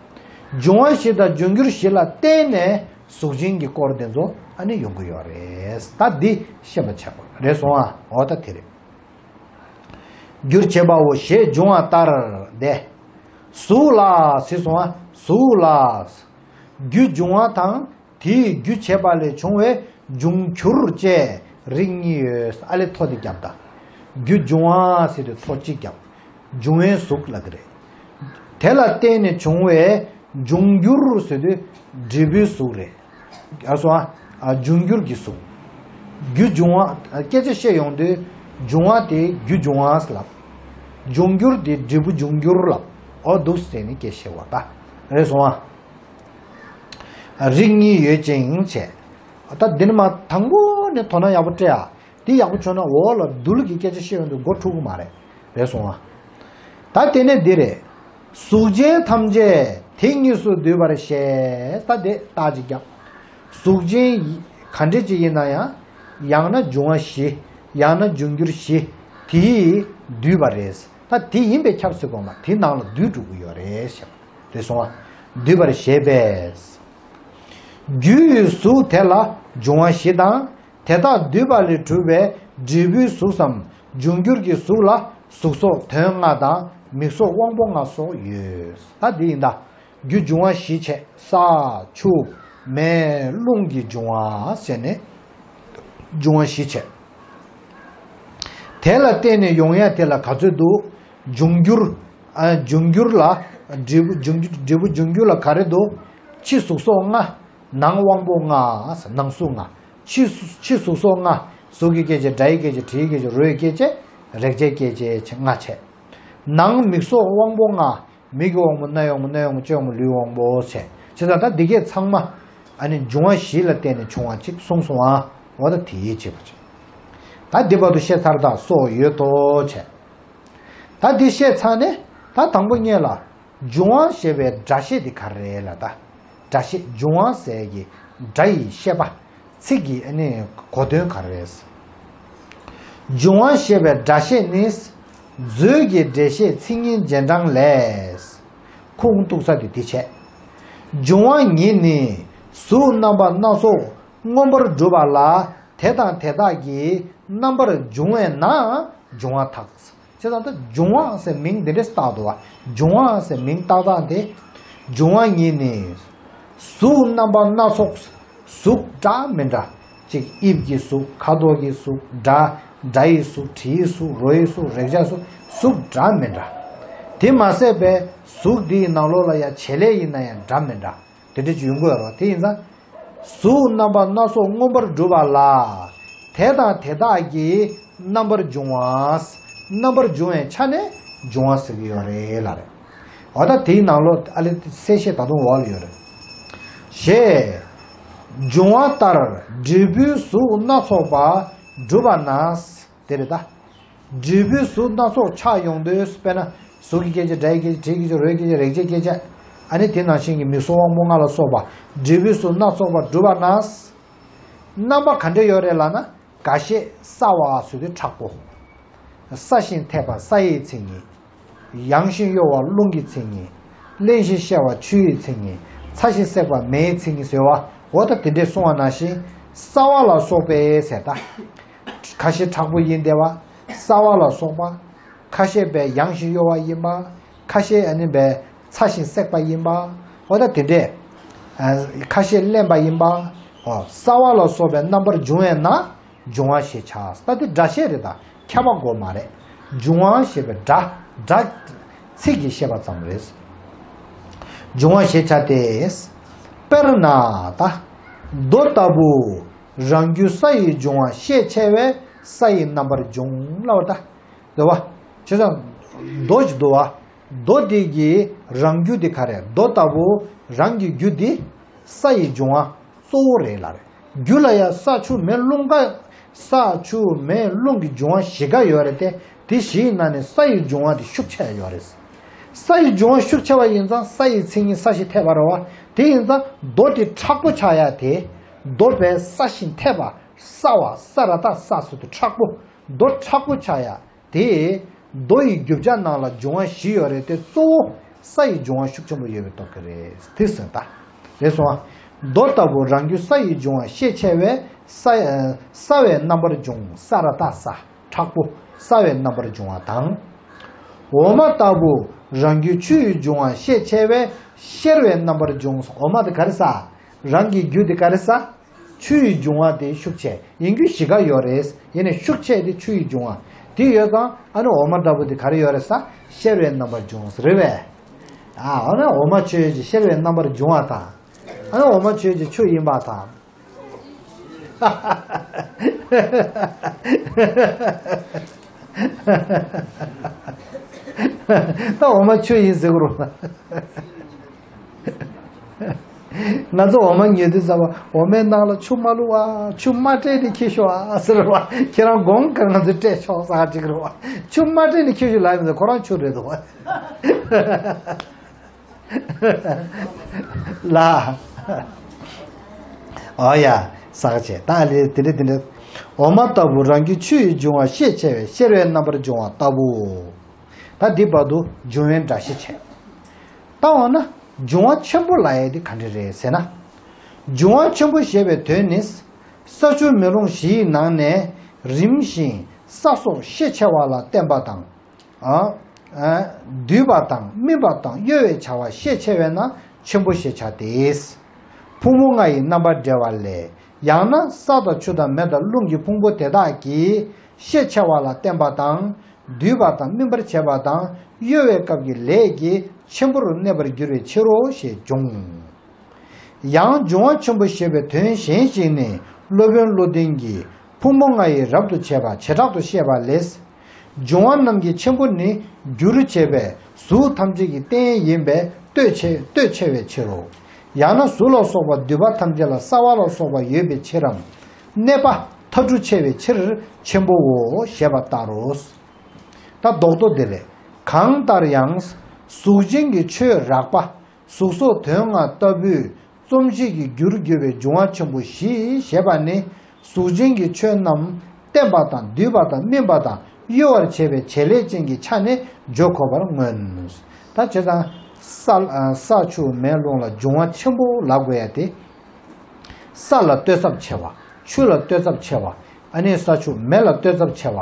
འབྱུང་བ་བཞི་དང་འབྱུང་འགྱུར་བཞི་ལ་བརྟེན་ནས་གཟུགས་ཅན་གྱི་སྐོར་དེ་ཚོ་ཨ་ནི་ཡོང་གི་ཡོད་རེད། ད་འདི་ཤེས་པ་བྱེད་དགོས་རེད་སོང་ཨ། འོ་ད་དེ་རེད། རྒྱུར་བྱེད་པའོ་ཞེས་འབྱུང་བ་ལྟར་ཏེ། གཟུགས་ལ་ཟེར་སོང་ཨ། གཟུགས་ལ། རྒྱུ་འབྱུང་བ་དང་། དེའི་རྒྱུ་བྱས་པ་ལས་བྱུང་བའི་འབྱུང་འགྱུར་བཅས་རིགས་གཉིས་ཡོད། ཨ་ལས་ཐོ་དེ་བརྒྱབ་དང་། རྒྱུ་འབྱུང་བ་ཟེར་དུས་ཐོ་གཅིག་བརྒྱབ། འབྱུང་བའི་གཟུགས་ལབ་ཀྱི་རེད། དེ་ལ་བརྟེན་ནས་བྱུང་བའི་འབྱུང་འགྱུར་ཟེར་དུས་འབྲས་བུའི་གཟུགས་རེད། ཨ་སོ་ཨ། འབྱུང་འགྱུར་གྱི་གཟུགས། རྒྱུ་འབྱུང་བ་སྐད་ཆ་བཤད་ཡོང་དུས་འབྱུང་བ་དེ་རྒྱུ་འབྱུང་བ་ལབ། འབྱུང་འགྱུར་དེ་འབྲས་བུ་འབྱུང་འགྱུར་ལབ། འོ་འདུག་ཟེར་ནས་སྐད་བཤད་པ་ད་རེད་སོང་ཨ། རིགས་གཉིས་ཡོད་ཅིང་བྱས། ད་འདི་ནི་མ་དང་པོ་ནས་དོ་སྣང་ཡག་པོ་སྤྲད་ཨ། འདི་ཡག་པོ་བྱུང་ན་འོག་ལ་རྡུལ་གྱི་སྐད་ཆ་བཤད་ཡོང་དུས་མགོ་འཁྲུག་གི་མ་རེད། རེད་སོང་ཨ། ད་དེ་ནས་འདི་རེད། གཟུགས་ཅན་ཐམས་ཅད་དེ་གཉིས་སུ་འདུས་པར་བཤད། ད་དེ་རྟགས་ཅིག་རྒྱབ། གཟུགས་ཅན་ཡི་ག་འདྲ་ཅིག་ཡིན་ན་ཡང་། ཡང་ན་འབྱུང་བ་བཞི། ཡང་ན་འབྱུང་འགྱུར་བཞི། དེས་འདུས་པ་རེད། ད་དེ་ཡིན་པས་ཁྱབ་ཟེར་དགོས་མ། དེ་ནང་ལ་འདུས་འགྲོ་གི་ཡོད་རེད་ཞེས་པ། དེ་སོང་བ། འདུས་པར་བཞེད་པས། རྒྱུ་ཡི་གཟུགས་དེ་ལ་འབྱུང་བ་བཞི་དང་། དེ་དག་འདུས་པ་ལས་གྲུབ་པའི་འབྲས་བུའི་གཟུགས་སམ། འབྱུང་འགྱུར་གྱི་གཟུགས་ལ་གཟུགས་སོགས་དོན་ལྔ་དང་། མིག་སོགས་དབང་པོ་ལྔ་སོགས་ཡོད། ད་འདི་ཡིན་ད། རྒྱུ་འབྱུང་བ་བཞི་བྱས། ས། ཆུ། མེ། རླུང་གི་འབྱུང་བ་ཟེར་ནས་འབྱུང་བ་བཞི་བྱས། དེ་ལ་བརྟེན་ནས་ཡོང་ཡ་དེ་ལ་ག་ཚོད་འདུག་འབྱུང་འགྱུར། ཨ། འབྱུང་འགྱུར་ལ། འབྲས་བུ་འབྱུང་འགྱུར། འབྲས་བུ་འབྱུང་འགྱུར་ལ་ག་རེ་འདུག་ཕྱི་གཟུགས་སོགས་ལྔ། ནང་དབང་པོ་ལྔ། ནང་གཟུགས་ལྔ། ཕྱི་ཕྱི་གཟུགས་སོགས་ལྔ། གཟུགས་ཀྱི་སྐྱེ་མཆེད། སྒྲ་ཡི་སྐྱེ་མཆེད། དྲི་ཡི་སྐྱེ་མཆེད། རོ་ཡི་སྐྱེ་མཆེད། རེག་བྱའི་སྐྱེ་མཆེད་ལྔ་བྱས། ནང་མིག་སོགས་དབང་པོ་ལྔ། མིག་གི་དབང་པོ། རྣ་ཡི་དབང་པོ། སྣའི་དབང་པོ། ལྕེའི་དབང་པོ། ལུས་ཀྱི་དབང་པོ་བྱས། བྱས་ཙང་ད་འདི་གས་ཚང་མ་ཨ་ནི་འབྱུང་བ་བཞི་ལ་བརྟེན་ནས་བྱུང་བ་ཅིག་གསུངས་སོང་ཨ། འོ་ད་དེ་ཡིད་ཆེས་པ་ཅིག་ད་འདི་བར་དུ་བཤད་ཚར། ད་སོགས་ཡོད་དོ་བྱས། ད་འདི་བཤད་ཚར་ནས་ད་དང་པོ་ངེད་ལ་འབྱུང་བ་ཞེས་པའི་སྒྲ་བཤད་འདི་ག་རེ་རེད་ལབ་ད། སྒྲ་བཤད། འབྱུང་བ་ཟེར་གྱི་སྒྲ་ཡི་བཤད་པ། ཚིག་གི་ཨ་ནི་གོ་དོན་ག་རེ་རེད། འབྱུང་བ་ཞེས་པའི་སྒྲ་བཤད་ནི། མཛོད་ཀྱི་འགྲེལ་བཤད་མཚན་ཉིད་རྗེས་འབྲང་ལས། ཁུངས་གཏུགས་ས་དེ་འདི་བྱས། འབྱུང་བ་ཉིད་ནི་གཟུགས་རྣམ་པ་སྣ་ཚོགས་མངོན་པར་གྲུབ་པ་ལ་དེ་དང་དེ་དག་གི་རྣམ་པར་འབྱུང་བས་ན་འབྱུང་བ་དག་བྱས་ཙང་ད་འབྱུང་བ་ཟེར་མིང་འདི་འདྲས་བཏགས་འདུག་བ། འབྱུང་བ་ཟེར་མིང་ཏག་ཏག་དེ། འབྱུང་བ་ཉིད་ནི། གཟུགས་རྣམ་པ་སྣ་ཚོགས། གཟུགས་འདྲ་མི་འདྲ། གཅིག་དབྱིབས་ཀྱི་གཟུགས། ཁ་དོག་གི་གཟུགས། སྒྲ། སྒྲ་ཡི་གཟུགས། དྲི་ཡི་གཟུགས། རོ་ཡི་གཟུགས། རེག་བྱའི་གཟུགས། གཟུགས་འདྲ་མི་འདྲ། དེ་མ་ཟད་པའི་གཟུགས་འདིའི་ནང་ལོགས་ལ་ཡང་བྱེད་ལས་ཡིན་ན་ཡང་འདྲ་མི་འདྲ། དེ་འདྲ་ཅིག་ཡོང་གི་ཡོད་རེད་བ། དེ་ཡིན་ཙང་། གཟུགས་རྣམ་པ་སྣ་ཚོགས་མངོན་པར་གྲུབ་པ་ལ། དེ་དང་དེ་དག་གི་རྣམ་པར་འབྱུང་བ། རྣམ་པར་འབྱུང་བའི་ཆ་ནས་འབྱུང་བ་ཟེར་གྱི་ཡོད་རེད་ལབ་རེད། འོ་ད་དེའི་ནང་ལོགས་ཨ་ལེ་གསལ་བཤད་ད་དུང་འོག་ལ་ཡོད་རེད། ཞེས། འབྱུང་བ་ལྟར་འབྲས་བུའི་གཟུགས་སྣ་ཚོགས་པ་གྲུབ་པ་ན། དེ་རེད་ད། འབྲས་བུའི་གཟུགས་སྣ་ཚོགས་ཆགས་ཡོང་དུས། དཔེར་ན་གཟུགས་ཀྱི་སྐྱེ་མཆེད། སྒྲ་ཡི་སྐྱེ་མཆེད། དྲི་ཡི་སྐྱེ་མཆེད། རོ་ཡི་སྐྱེ་མཆེད། རེག་བྱའི་སྐྱེ་མཆེད། ཨ་ནི་དེ་ནང་བཞིན་གྱི་མི་གསོད་དབང་པོ་ལྔ་ལ་སོགས་པ་འབྲས་བུའི་གཟུགས་སྣ་ཚོགས་པ་བསྒྲུབས་པ་ན། རྣམ་པ་ག་འདྲ་ཡོད་རེད་ལབ་ན། འགའ་ཤས་སྲ་བ་ཟེར་དུས་མཁྲེགས་པོ། སྲ་ཞིང་འཐས་པ་ས་ཡི་མཚན་ཉིད། ཡང་ཞིང་གཡོ་བ་རླུང་གི་མཚན་ཉིད། བརླན་ཞིང་གཤེར་བ་ཆུ་ཡི་མཚན་ཉིད། ཚ་ཞིང་སྲེག་པ་མེའི་མཚན་ཉིད་ཟེར་བ། འོ་ད་དེ་འདྲས་གསུངས་པ་ནང་བཞིན་སྲ་བ་ལ་སོགས་པའི་ཟེར་ད། ཁ་ཤས་མཁྲེགས་པོ་ཡིན་བསྡད་པ། སྲ་བ་ལ་སོགས་པ། ཁ་ཤས་པའི་ཡང་ཞིང་གཡོ་བ་ཡིན་པ། ཁ་ཤས་ཨ་ནི་པའི་ཚ་ཞིང་སྲེག་པ་ཡིན་པ། འོ་ད་དེ་འདྲས། ཨ། ཁ་ཤས་བརླན་པ་ཡིན་པ། འོ། སྲ་བ་ལ་སོགས་པའི་རྣམ་པར་འབྱུང་བས་ན། འབྱུང་བ་ཞེས་བྱ། ད་དེ་སྒྲ་བཤད་རེད་ད། ཁྱབ་པ་དགོས་མ་རེད། འབྱུང་བ་ཞེས་པའི་སྒྲ། སྒྲ། ཚིག་གིས་བཤད་པ་ཙམ་རེད། འབྱུང་བ་ཞེས་བྱ་སྟེ། དཔེར་ན་ད། རྡོ་ལྟ་བུ། རང་རྒྱུ་ས་ཡི་འབྱུང་བ་ཤས་ཆེ་བས་ས་ཡི་རྣམ་པར་འབྱུང་ལབ་པ་ད། རེད་བ། བྱས་ཙང་། རྡོ་ཞིག་འདུག་བ། རྡོ་དེ་གི་རང་རྒྱུ་དེ་ག་རེ། རྡོ་ལྟ་བུ་རང་གི་རྒྱུ་དེ་ས་ཡི་འབྱུང་བ་གཙོ་བོ་རེད་ལབ་རེད། རྒྱུ་ལ་ཡང་ས་ཆུ་མེ་རླུང་ག་ས་ཆུ་མེ་རླུང་གི་འབྱུང་བ་བཞི་ཀ་ཡོད་རེད་དེ། དེ་བཞིའི་ནང་ནས་ས་ཡི་འབྱུང་བ་དེ་ཤུགས་ཆེ་ཡོད་རེད། ས་ཡི་འབྱུང་བ་ཤུགས་ཆེ་བ་ཡིན་ཙང་ས་ཡི་མཚན་ཉིད་ས་ཞེས་ཐེབས་པ་རེད་བ། དེ་ཡིན་ཙང་རྡོ་དེ་མཁྲེགས་པོ་ཆགས་ཡ་དེ། རྡོ་བས་སྲ་ཞིང་འཐས་པ། སྲ་བ་ས་ར་བཏགས་སྲ་ཟེར་དུས་མཁྲེགས་པོ། རྡོ་མཁྲེགས་པོ་ཆགས་ཡ། དེ། རྡོ་ཡི་རྒྱུ་ཆ་ནང་ལ་འབྱུང་བ་བཞི་ཡོད་རེད་དེ། གཙོ་བོ་ས་ཡི་འབྱུང་བ་ཤུགས་ཆེན་པོ་ཡོད་པའི་སྟོབས་ཀྱིས་རེད། དེ་ཟེར་ད། རེད་སོང་ཨ། རྡོ་ལྟ་བུ་རང་རྒྱུ་ས་ཡི་འབྱུང་བ་ཤས་ཆེ་བས་ས། ཨ། སྲ་བའི་རྣམ་པར་འབྱུང་། ས་ར་བཏགས་སྲ། མཁྲེགས་པོ། སྲ་བའི་རྣམ་པར་འབྱུང་བ་དང་། འོ་མ་ལྟ་བུ་རང་རྒྱུ་ཆུ་ཡི་འབྱུང་བ་ཤས་ཆེ་བས་གཤེར་བའི་རྣམ་པར་འབྱུང་། འོ་མ་དེ་ག་རེ་ཟེར། རང་གི་རྒྱུ་དེ་ག་རེ་ཟེར། ཆུ་ཡི་འབྱུང་བ་དེ་ཤུགས་ཆེ། ཡིན་རྒྱུ་བཞི་ཀ་ཡོད་རེད། ཡིན་ནའི་ཤུགས་ཆེ་དེ་ཆུ་ཡི་འབྱུང་བ་དེ་ཡོད་ཙང་། ཨ་ནི་འོ་མ་ལྟ་བུ་དེ་ག་རེ་ཡོད་རེད་ཟེར། གཤེར་བའི་རྣམ་པར་འབྱུང་ཟེར་རེད་པས། ཨ། འོ་ན་འོ་མ་ཆུ་ཡོད་ཀྱི་གཤེར་བའི་རྣམ་པར་འབྱུང་བ་དང་། ཨ་ནི་འོ་མ་ཆུ་ཡོད་ཀྱི་ཆུ་ཡིན་པ་དང་། ད་འོ་མ་ཆུ་ཡིན་ཟེར་དགོས་རེད། ང་ཚོ་འོ་མ་ཉོས་དུས་ཙམ་པ་འོ་མའི་ནང་ལ་ཆུ་མ་བླུགས་ཨ། ཆུ་མ་སྤྲད་ནས་འཁྱེར་ཤོག་ཨ་ཟེར་བ། ཁྱེད་རང་དགོངས་ཀྱི། ང་ཚོས་སྤྲད་ཆོག་ཟེར་གཅིག་རེད་བ། ཆུ་མ་སྤྲད་ནས་འཁྱེར་ཤོག་ལབ་ཡོང་དུས་ཁོ་རང་ཆུ་རེད་འདུག་བ། ལ། ཨོ་ཡ། ཟག་བཅས་ད་ལས་དེ་འདྲ་དེ་འདྲ། འོ་མ་ལྟ་བུ་རང་རྒྱུ་ཆུ་ཡི་འབྱུང་བ་ཤས་ཆེ་བས་གཤེར་བའི་རྣམ་པར་འབྱུང་བ་ལྟ་བུའོ། ད་འདི་བར་དུ་འབྱུང་བའི་སྒྲ་བཤད་བྱས། ད་འོ་ན་འབྱུང་བ་ཆེན་པོ་ལབ་ཡས་དེ་ག་འདྲ་རེད་ཟེར་ན། འབྱུང་བ་ཆེན་པོ་ཞེས་པའི་དོན་ནི། ས་ཆུ་མེ་རླུང་བཞིའི་ནང་ནས་རིམ་བཞིན་ས་སོགས་ཤས་ཆེ་བ་ལ་བརྟེན་པ་དང་། ཨ། ཨ། འདུས་པ་དང་སྨིན་པ་དང་གཡོ་བའི་བྱ་བ་ཤས་ཆེ་བས་ན་ཆེན་པོ་ཞེས་བྱ་སྟེ། ཕུང་པོ་ལྔ་ཡི་རྣམ་པར་འགྲེལ་བ་ལས། ཡང་ན་ས་དང་ཆུ་དང་མེ་དང་རླུང་གི་ཕུང་པོ་དེ་དག་གི་ཤས་ཆེ་བ་ལ་བརྟེན་པ་དང་། འདུས་པ་དང་སྨིན་པར་བྱེད་པ་དང་གཡོ་བའི་སྐབས་ཀྱི་ལས་ཀྱིས་ཆེན་པོར་གནས་པར་འགྱུར་བའི་ཕྱིར་རོ་ཞེས་འབྱུང་། ཡང་འབྱུང་བ་ཆེན་པོ་ཞེས་པའི་དོན་གཞན་ཞིག་ནི་སློབ་དཔོན་བློ་ལྡན་གྱིས་ཕུང་པོ་ལྔ་ཡི་རབ་ཏུ་བྱེད་པ་བྱེ་བྲག་ཏུ་བཤད་པ་ལས། འབྱུང་བ་རྣམས་ཀྱི་ཆེན་པོ་ནི་རྒྱུར་བྱེད་པའི་གཟུགས་ཐམས་ཅད་ཀྱི་རྟེན་ཡིན་པས་གཏོས་ཆེ་གཏོས་ཆེ་བའི་ཕྱིར་རོ། ཡང་ན་གཟུགས་ལ་སོགས་པ་འདུས་པ་ཐམས་ཅད་ལ་སྲ་བ་ལ་སོགས་པ་ཡོད་པའི་ཕྱིར་རམ། གནས་པ་མཐའ་གྲུ་ཆེ་བའི་ཕྱིར་ཆེན་པོའོ་ཞེས་པ་ལྟར་རོ། ད་རྡོག་རྡོག་འདི་རེད། གང་ལྟར་ཡང་། གཟུགས་ཅན་གྱི་ཆོས་རགས་པ། གཟུགས་སོགས་དོན་ལྔ་ལྟ་བུའི་རྩོམ་གཞི་གི་རྒྱུར་གྱུར་པའི་འབྱུང་བ་ཆེན་པོ་བཞི་ཞེས་པ་ནི་གཟུགས་ཅན་གྱི་ཆོས་རྣམས་བརྟེན་པ་དང་འདུས་པ་དང་སྨིན་པ་དང་གཡོ་བར་བྱེད་པའི་བྱེད་ལས་ཅན་གྱི་ཆ་ནས་བརྗོད་དགོས་པར་མངོན། ད་བྱས་ཙང་ས། ས་ཆུ་མེ་རླུང་ལ་འབྱུང་བ་ཆེན་པོ་ལབ་དགོས་ཡ་དེ། ས་ལ་ལྟོས་ཚབས་ཆེ་བ། ཆུ་ལ་ལྟོས་ཚབས་ཆེ་བ། ཨ་ནི་ས་ཆུ་མེ་ལ་ལྟོས་ཚབས་ཆེ་བ།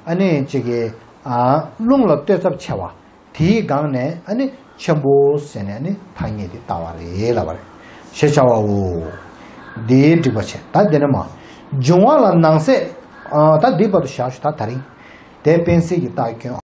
ཨ་ནི་ཅིག་གི། ཨ། རླུང་ལ་ལྟོས་ཚབས་ཆེ་བ། དེའི་སྒང་ནས་ཨ་ནི་ཆེན་པོ་ཟེར་ནས་ཨ་ནི་ཐ་སྙད་དེ་བཏགས་པ་རེད་ལབ་པ་རེད། ཞེས་བྱ་བའོ། འདིའི་འགྲིག་པ་བྱས། ད་འདི་ནས་མ། འབྱུང་བ་ལ་ནང་གསེས། ཨ། ད་འདི་བར་དུ་བཞག་ཞུ། ད་དེ་རིང་དེ་སྤེན་སྲིད་ཀྱི་རྟགས་སྐྱོན།